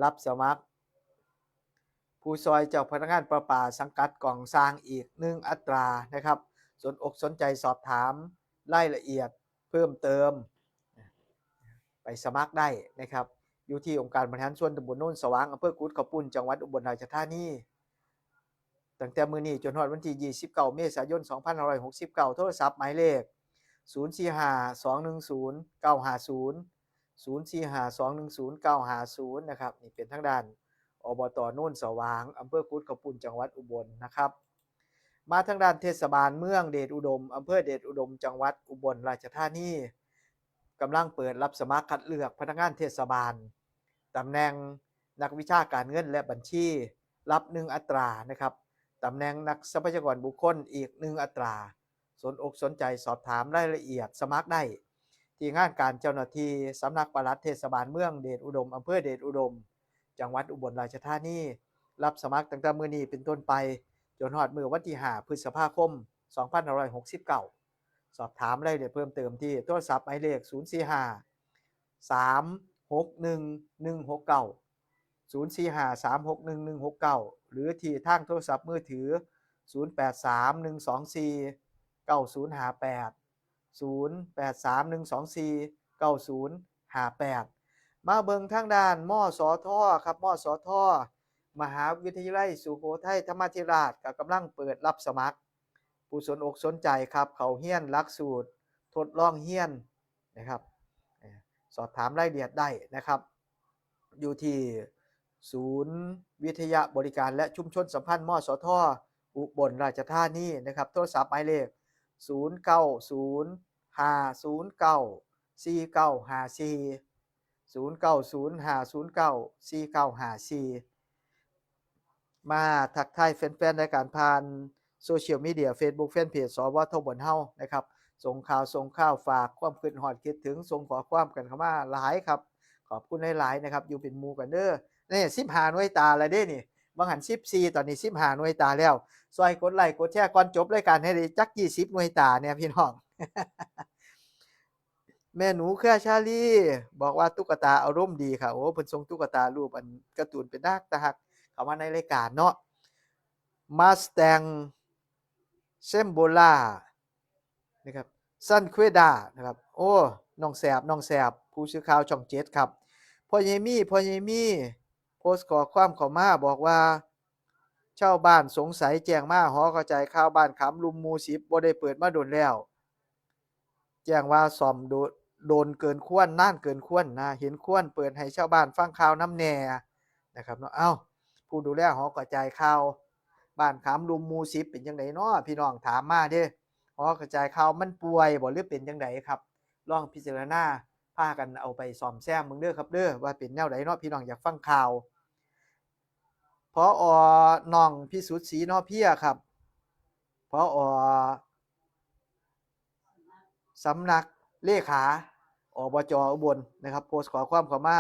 รับสมัคร ผู้ซอยเจ้าพนักงานประปา สังกัดกองสร้างอีกหนึ่งอัตรานะครับ สนอกสนใจสอบถามรายละเอียดเพิ่มเติม ไปสมัครได้นะครับ อยู่ที่องค์การบริหารส่วนตำบลโนนสว่าง อำเภอกุดข้าวปุ้น จังหวัดอุบลราชธานี ตั้งแต่มื้อนี้จนฮอดวันที่ยี่สิบเก้าเมษายนสองพันห้าร้อยหกสิบเก้า โทรศัพท์หมายเลขศูนย์สี่ห้า สองหนึ่งศูนย์ เก้าห้าศูนย์ ศูนย์สี่ห้า สองหนึ่งศูนย์ เก้าห้าศูนย์นะครับ นี่เป็นทางด้าน อบต.โนนสว่าง อำเภอกุดข้าวปุ้น จังหวัดอุบลนะครับ มาทางด้านเทศบาลเมืองเดชอุดม อำเภอเดชอุดม จังหวัดอุบลราชธานี กำลังเปิดรับสมัครคัดเลือกพนักงานเทศบาล ตำแหน่งนักวิชาการเงินและบัญชี รับหนึ่งอัตรานะครับ ตำแหน่งนักทรัพยากรบุคคลอีกหนึ่งอัตรา สนอกสนใจสอบถามรายละเอียดสมัครได้ ที่งานการเจ้าหน้าที่สำนักปลัดเทศบาลเมืองเดชอุดม อำเภอเดชอุดม จังหวัดอุบลราชธานี รับสมัครตั้งแต่มื้อนี้เป็นต้นไป จนฮอดมื้อวันที่ห้าพฤษภาคมสองพันห้าร้อยหกสิบเก้า สอบถามรายละเอียดเพิ่มเติมที่โทรศัพท์หมายเลขศูนย์สี่ห้า สามหกหนึ่ง หนึ่งหกเก้า ศูนย์สี่ห้า สามหกหนึ่ง หนึ่งหกเก้า หรือที่ทางโทรศัพท์มือถือ ศูนย์แปดสาม หนึ่งสองสี่ เก้าศูนย์ห้าแปด ศูนย์แปดสาม หนึ่งสองสี่ เก้าศูนย์ห้าแปด มาเบิ่งทางด้าน มสท ครับ มสท มหาวิทยาลัยสุโขทัยธรรมาธิราช ก็กำลังเปิดรับสมัคร ผู้สนอกสนใจครับ เข้าเรียนหลักสูตรทดลองเรียนนะครับ เอ่อ สอบถามรายละเอียดได้นะครับ อยู่ที่ศูนย์วิทยาบริการและชุมชนสัมพันธ์ มสท อุบลราชธานีนะครับ โทรศัพท์หมายเลขศูนย์เก้าศูนย์ ห้าศูนย์เก้า สี่เก้าห้าสี่ ศูนย์เก้าศูนย์ ห้าศูนย์เก้า สี่เก้าห้าสี่ มาทักทายแฟนๆรายการผ่านโซเชียลมีเดีย Facebook Fanpage สวทบลเฮานะครับ ส่งข่าว ส่งข่าว ฝากความคิดฮอดคิดถึง ส่งข้อความกันเข้ามาหลายครับ ขอบคุณหลายๆนะครับ อยู่เป็นหมู่กันเด้อ นี่ สิบห้าหน่วยตาแล้วเด้นี่ บางหัน สิบสี่ ตอนนี้ สิบห้าหน่วยตาแล้ว ซอยกดไลค์กดแชร์ก่อนจบรายการให้ได้จัก ยี่สิบหน่วยตาเนี่ยพี่น้อง แม่หนูเครือชาลี บอกว่าตุ๊กตาอารมณ์ดีค่ะ โอ้ เพิ่นส่งตุ๊กตารูปอันการ์ตูนเป็นนักตาฮัก เข้ามาในรายการเนาะ มาสแตง เซมโบลา นะครับ ซันเควดา นะครับ โอ้ น้องแสบ น้องแสบ ผู้สื่อข่าวช่องเจ็ดครับ พ่อใหญ่มี พ่อใหญ่มี โพสต์ข้อความเข้ามาบอกว่า ชาวบ้านสงสัยแจ้งมา หอกระจายข่าวบ้านขามลุ่มหมู่สิบ บ่ได้เปิดมาโดนแล้ว แจ้งว่าซ่อมโด- โดนเกินควร นานเกินควรนะ เห็นควรเปิดให้ชาวบ้านฟังข่าวนำแหน่นะครับเนาะ เอ้า ผู้ดูแลหอกระจายข่าวบ้านขามลุ่มหมู่สิบ เป็นจั่งใดน้อ พี่น้องถามมาเด้ หอกระจายข่าวมันป่วยบ่หรือเป็นจั่งใดครับ ลองพิจารณาพากันเอาไปซ่อมแซมเบิ่งเด้อครับเด้อ ว่าเป็นแนวใดเนาะ พี่น้องอยากฟังข่าว ผอ.น้องพิสุทธิ์ศรีนอเพียครับ ผอ.สำนักเลขา อบจ.อุบลนะครับ โพสต์ข้อความเข้ามา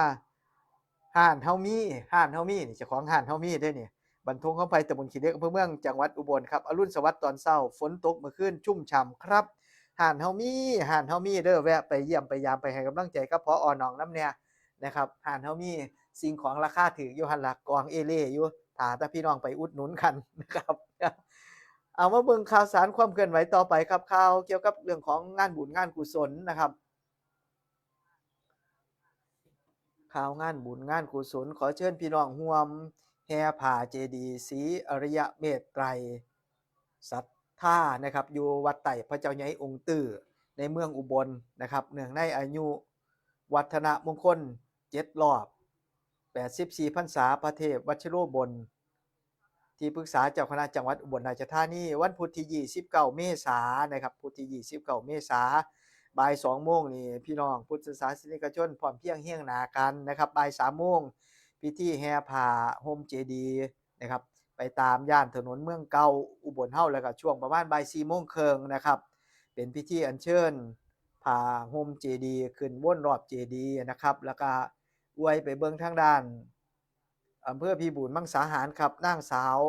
ร้านเฮามี ร้านเฮามีนี่ เจ้าของร้านเฮามีเด้นี่ บ้านทุ่งคำไพ ตำบลขี้เหล็ก อำเภอเมือง จังหวัดอุบลครับ อรุณสวัสดิ์ตอนเช้า ฝนตกเมื่อคืนชุ่มฉ่ำครับ ร้านเฮามี ร้านเฮามีเด้อ แวะไปเยี่ยมไปยาม ไปให้กำลังใจกับ ผอ. หนองนำแน่นะครับ ร้านเฮามีสิ่งของราคาถูกอยู่หั่นล่ะ กองเอเล่อยู่ ถ้าแต่พี่น้องไปอุดหนุนกันนะครับ เอามาเบิ่งข่าวสารความเคลื่อนไหวต่อไปครับ ข่าวเกี่ยวกับเรื่องของงานบุญงานกุศลนะครับ ข่าวงานบุญงานกุศล ขอเชิญพี่น้องร่วมแห่ผ้าเจดีย์ศรีอริยเมตไตรศรัทธานะครับ อยู่วัดไต่พระเจ้าใหญ่องค์ตื้อ ในเมืองอุบลนะครับ เนื่องในอายุวัฒนมงคลเจ็ดรอบ แปดสิบสี่พรรษาพระเทพวัชโรบล ที่ปรึกษาเจ้าคณะจังหวัดอุบลราชธานี วันพุธที่ยี่สิบเก้าเมษานะครับ พุธที่ยี่สิบเก้าเมษา บ่ายสองโมงนี่ พี่น้องพุทธศาสนิกชนพร้อมเพรียงเฮียงหน้ากันนะครับ บ่ายสามโมง พิธีแห่ผ้าห่มเจดีย์นะครับ ไปตามย่านถนนเมืองเก่าอุบลเฮา แล้วก็ช่วงประมาณบ่ายสี่โมงครึ่งนะครับ เป็นพิธีอัญเชิญผ้าห่มเจดีย์ขึ้นวนรอบเจดีย์นะครับ แล้วก็อวยไปเบิ่งทางด้าน อำเภอพิบูลมังสาหารครับ นางสาว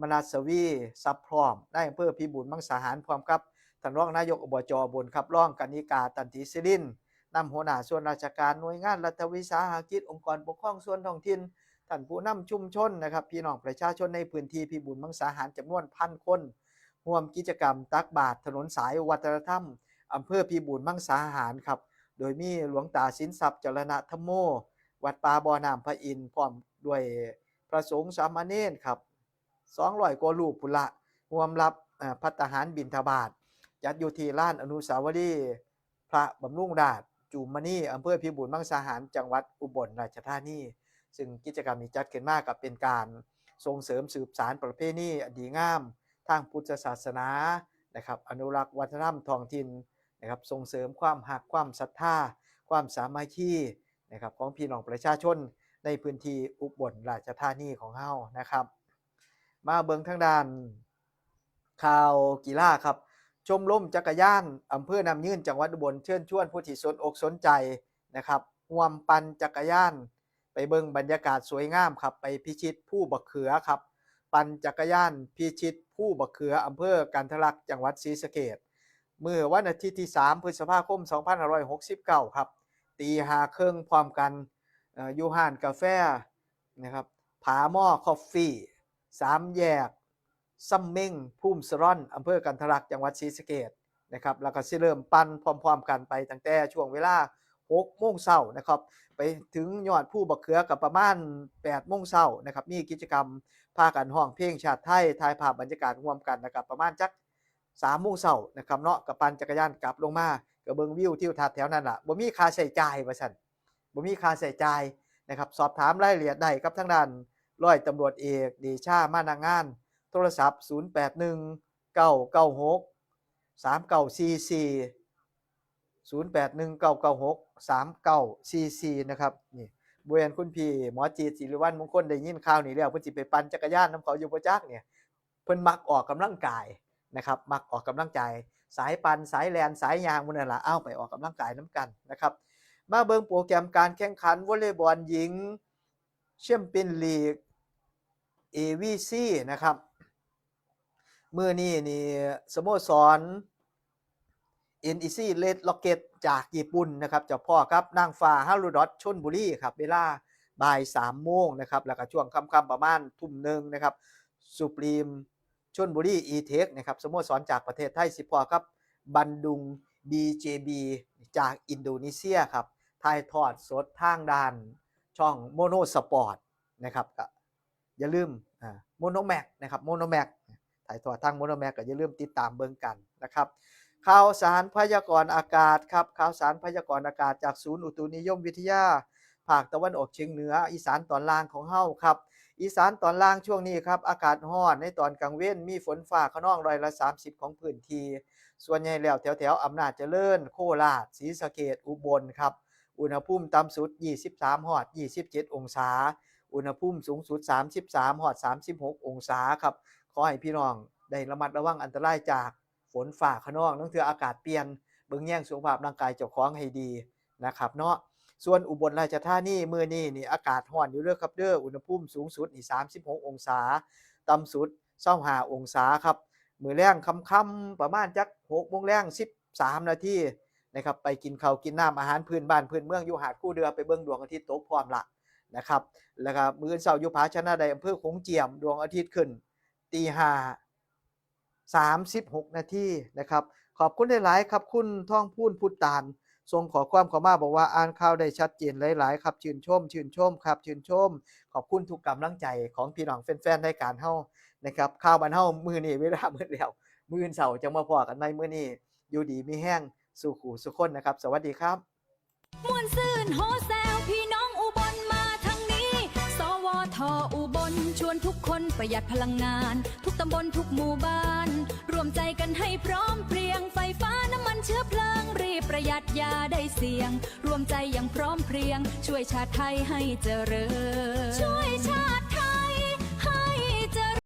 มนัสวี ทรัพย์พร้อม นายอำเภอพิบูลมังสาหาร พร้อมกับท่านรองนายก อบจ. อุบลครับ รองกนิกา ตันติศิรินทร์ นำหัวหน้าส่วนราชการ หน่วยงานรัฐวิสาหกิจ องค์กรปกครองส่วนท้องถิ่น ท่านผู้นำชุมชนนะครับ พี่น้องประชาชนในพื้นที่พิบูลมังสาหารจำนวนพันคน ร่วมกิจกรรมตักบาตรถนนสายวัฒนธรรม อำเภอพิบูลมังสาหารครับ โดยมีหลวงตาสินทรัพย์จรณธรรมโม วัดป่าบ่อน้ำพระอินทร์ พร้อมด้วยพระสงฆ์สามเณรครับ สองร้อยกว่ารูปพุ้นละ ร่วมรับ เอ่อ ภัตตาหารบิณฑบาต จัดอยู่ที่ลานอนุสาวรีย์พระบำรุงราษฎร์จุมมณี อำเภอพิบูลมังสาหาร จังหวัดอุบลราชธานี ซึ่งกิจกรรมนี้จัดขึ้นมาก็เป็นการส่งเสริมสืบสานประเพณีอันดีงามทางพุทธศาสนานะครับ อนุรักษ์วัฒนธรรมท้องถิ่นนะครับ ส่งเสริมความฮัก ความศรัทธา ความสามัคคีนะครับ ของพี่น้องประชาชนในพื้นที่อุบลราชธานีของเฮานะครับ มาเบิ่งทางด้านข่าวกีฬาครับ ชมรมจักรยานอำเภอน้ำยืน จังหวัดอุบล เชิญชวนผู้ที่สนอกสนใจนะครับ ร่วมปั่นจักรยาน ไปเบิ่งบรรยากาศสวยงามครับ ไปพิชิตภูบักเขือครับ ปั่นจักรยานพิชิตภูบักเขือ อำเภอกันทะลัก จังหวัดศรีสะเกษ มื้อวันอาทิตย์ที่สามพฤษภาคมสองพันห้าร้อยหกสิบเก้าครับ ตีห้าครึ่งพร้อมกัน เอ่อ อยู่ร้านกาแฟนะครับ ผาหม้อคอฟฟี่ สามแยกซ้ำเม้ง ภูมิสะร่อน อำเภอกันทะลัก จังหวัดศรีสะเกษนะครับ แล้วก็สิเริ่มปั่นพร้อมๆกันไปตั้งแต่ช่วงเวลาหกโมงเช้านะครับ ไปถึงยอดภูบักเขือก็ประมาณแปดโมงเช้านะครับ มีกิจกรรมพากันร้องเพลงชาติไทย ถ่ายภาพบรรยากาศร่วมกันนะครับ ประมาณจักสามโมงเช้านะครับเนาะ ก็ปั่นจักรยานกลับลงมา ก็เบิ่งวิวทิวทัศน์แถวนั้นล่ะ บ่มีค่าใช้จ่ายว่าซั่น บ่มีค่าใช้จ่ายนะครับ สอบถามรายละเอียดได้กับทางด้านร้อยตำรวจเอกเดชา มานะงาน โทรศัพท์ ศูนย์แปดหนึ่ง เก้าเก้าหก สามเก้าสี่สี่ ศูนย์แปดหนึ่ง เก้าเก้าหก สามเก้าสี่สี่ นะครับ นี่ บ่แม่นคุณพี่หมอจีด ศิริวัลย์มงคล ได้ยินข่าวนี้แล้ว เพิ่นสิไปปั่นจักรยานนำเขาอยู่บ่จักเนี่ย เพิ่นมักออกกำลังกายนะครับ มักออกกำลังกาย สายปั่น สายแล่น สายย่างหมู่นั่นล่ะ เอาไปออกกำลังกายนำกันนะครับ มาเบิ่งโปรแกรมการแข่งขันวอลเลย์บอลหญิงแชมเปี้ยนลีก เอวีซี นะครับ มื้อนี้นี่สโมสร เอ็นอีซี Red Rocket จากญี่ปุ่นนะครับ จะพ้อกับนางฟ้าฮารุดอท ชลบุรีครับ เวลาบ่ายสามโมงนะครับ แล้วก็ช่วงค่ำๆประมาณทุ่มหนึ่งนะครับ สุพรีม ชลบุรี อีเทค นะครับ สโมสรจากประเทศไทย สิพ้อกับบันดุง บีเจบี จากอินโดนีเซียครับ ถ่ายทอดสดทางด้านช่องโมโนสปอร์ตนะครับ ก็อย่าลืม อ่า โมโนแม็กนะครับ โมโนแม็ก ถ่ายทอดทางโมโนแม็ก ก็อย่าลืมติดตามเบิ่งกันนะครับ ข่าวสารพยากรณ์อากาศครับ ข่าวสารพยากรณ์อากาศจากศูนย์อุตุนิยมวิทยา ภาคตะวันออกเฉียงเหนือ อีสานตอนล่างของเฮาครับ อีสานตอนล่างช่วงนี้ครับ อากาศร้อนในตอนกลางเว็น มีฝนฟ้าคะนองร้อยละสามสิบของพื้นที่ ส่วนใหญ่แล้วแถวๆอำนาจเจริญ โคราช ศรีสะเกษ อุบลครับ อุณหภูมิต่ำสุดยี่สิบสามฮอดยี่สิบเจ็ดองศา อุณหภูมิสูงสุดสามสิบสามฮอดสามสิบหกองศาครับ ขอให้พี่น้องได้ระมัดระวังอันตรายจากฝนฟ้าคะนอง ลางเทื่ออากาศเปลี่ยน เบิ่งแยงสุขภาพร่างกายเจ้าของให้ดีนะครับเนาะ ส่วนอุบลราชธานีมื้อนี้นี่อากาศร้อนอยู่เด้อครับเด้อ อุณหภูมิสูงสุดนี่สามสิบหกองศา ต่ำสุดซาวห้าองศาครับ มื้อแลงค่ำๆประมาณจักหกโมงแลงสิบสามนาทีนะครับ ไปกินข้าวกินน้ำอาหารพื้นบ้านพื้นเมืองอยู่หาดคูเดือ ไปเบิ่งดวงอาทิตย์ตกพร้อมละนะครับ แล้วก็มื้อเช้าอยู่ผาชนะได อำเภอโขงเจียม ดวงอาทิตย์ขึ้นตีห้า สามสิบหกนาทีนะครับ ขอบคุณหลายๆครับ คุณทองพูนพุทธาน ส่งข้อความเข้ามาบอกว่าอ่านข่าวได้ชัดเจนหลายๆครับ ชื่นชม ชื่นชมครับ ชื่นชม ขอบคุณทุกกำลังใจของพี่น้องแฟนๆรายการเฮานะครับ ข่าวบ้านเฮามื้อนี้เวลาหมดแล้ว มื้อเช้าจังมาพ้อกันใหม่ มื้อนี้อยู่ดีมีแฮงสู่คู่สู่คนนะครับ สวัสดีครับ ม่วนซื่นโฮแซวพี่น้องอุบลมาทางนี้ สวท อุบลชวนทุกคนประหยัดพลังงาน ทุกตำบลทุกหมู่บ้าน รวมใจกันให้พร้อมเพรียง ไฟฟ้าน้ำมันเชื้อเพลิง รีบประหยัดอย่าได้เสี่ยง รวมใจอย่างพร้อมเพรียง ช่วยชาติไทยให้เจริญ ช่วยชาติ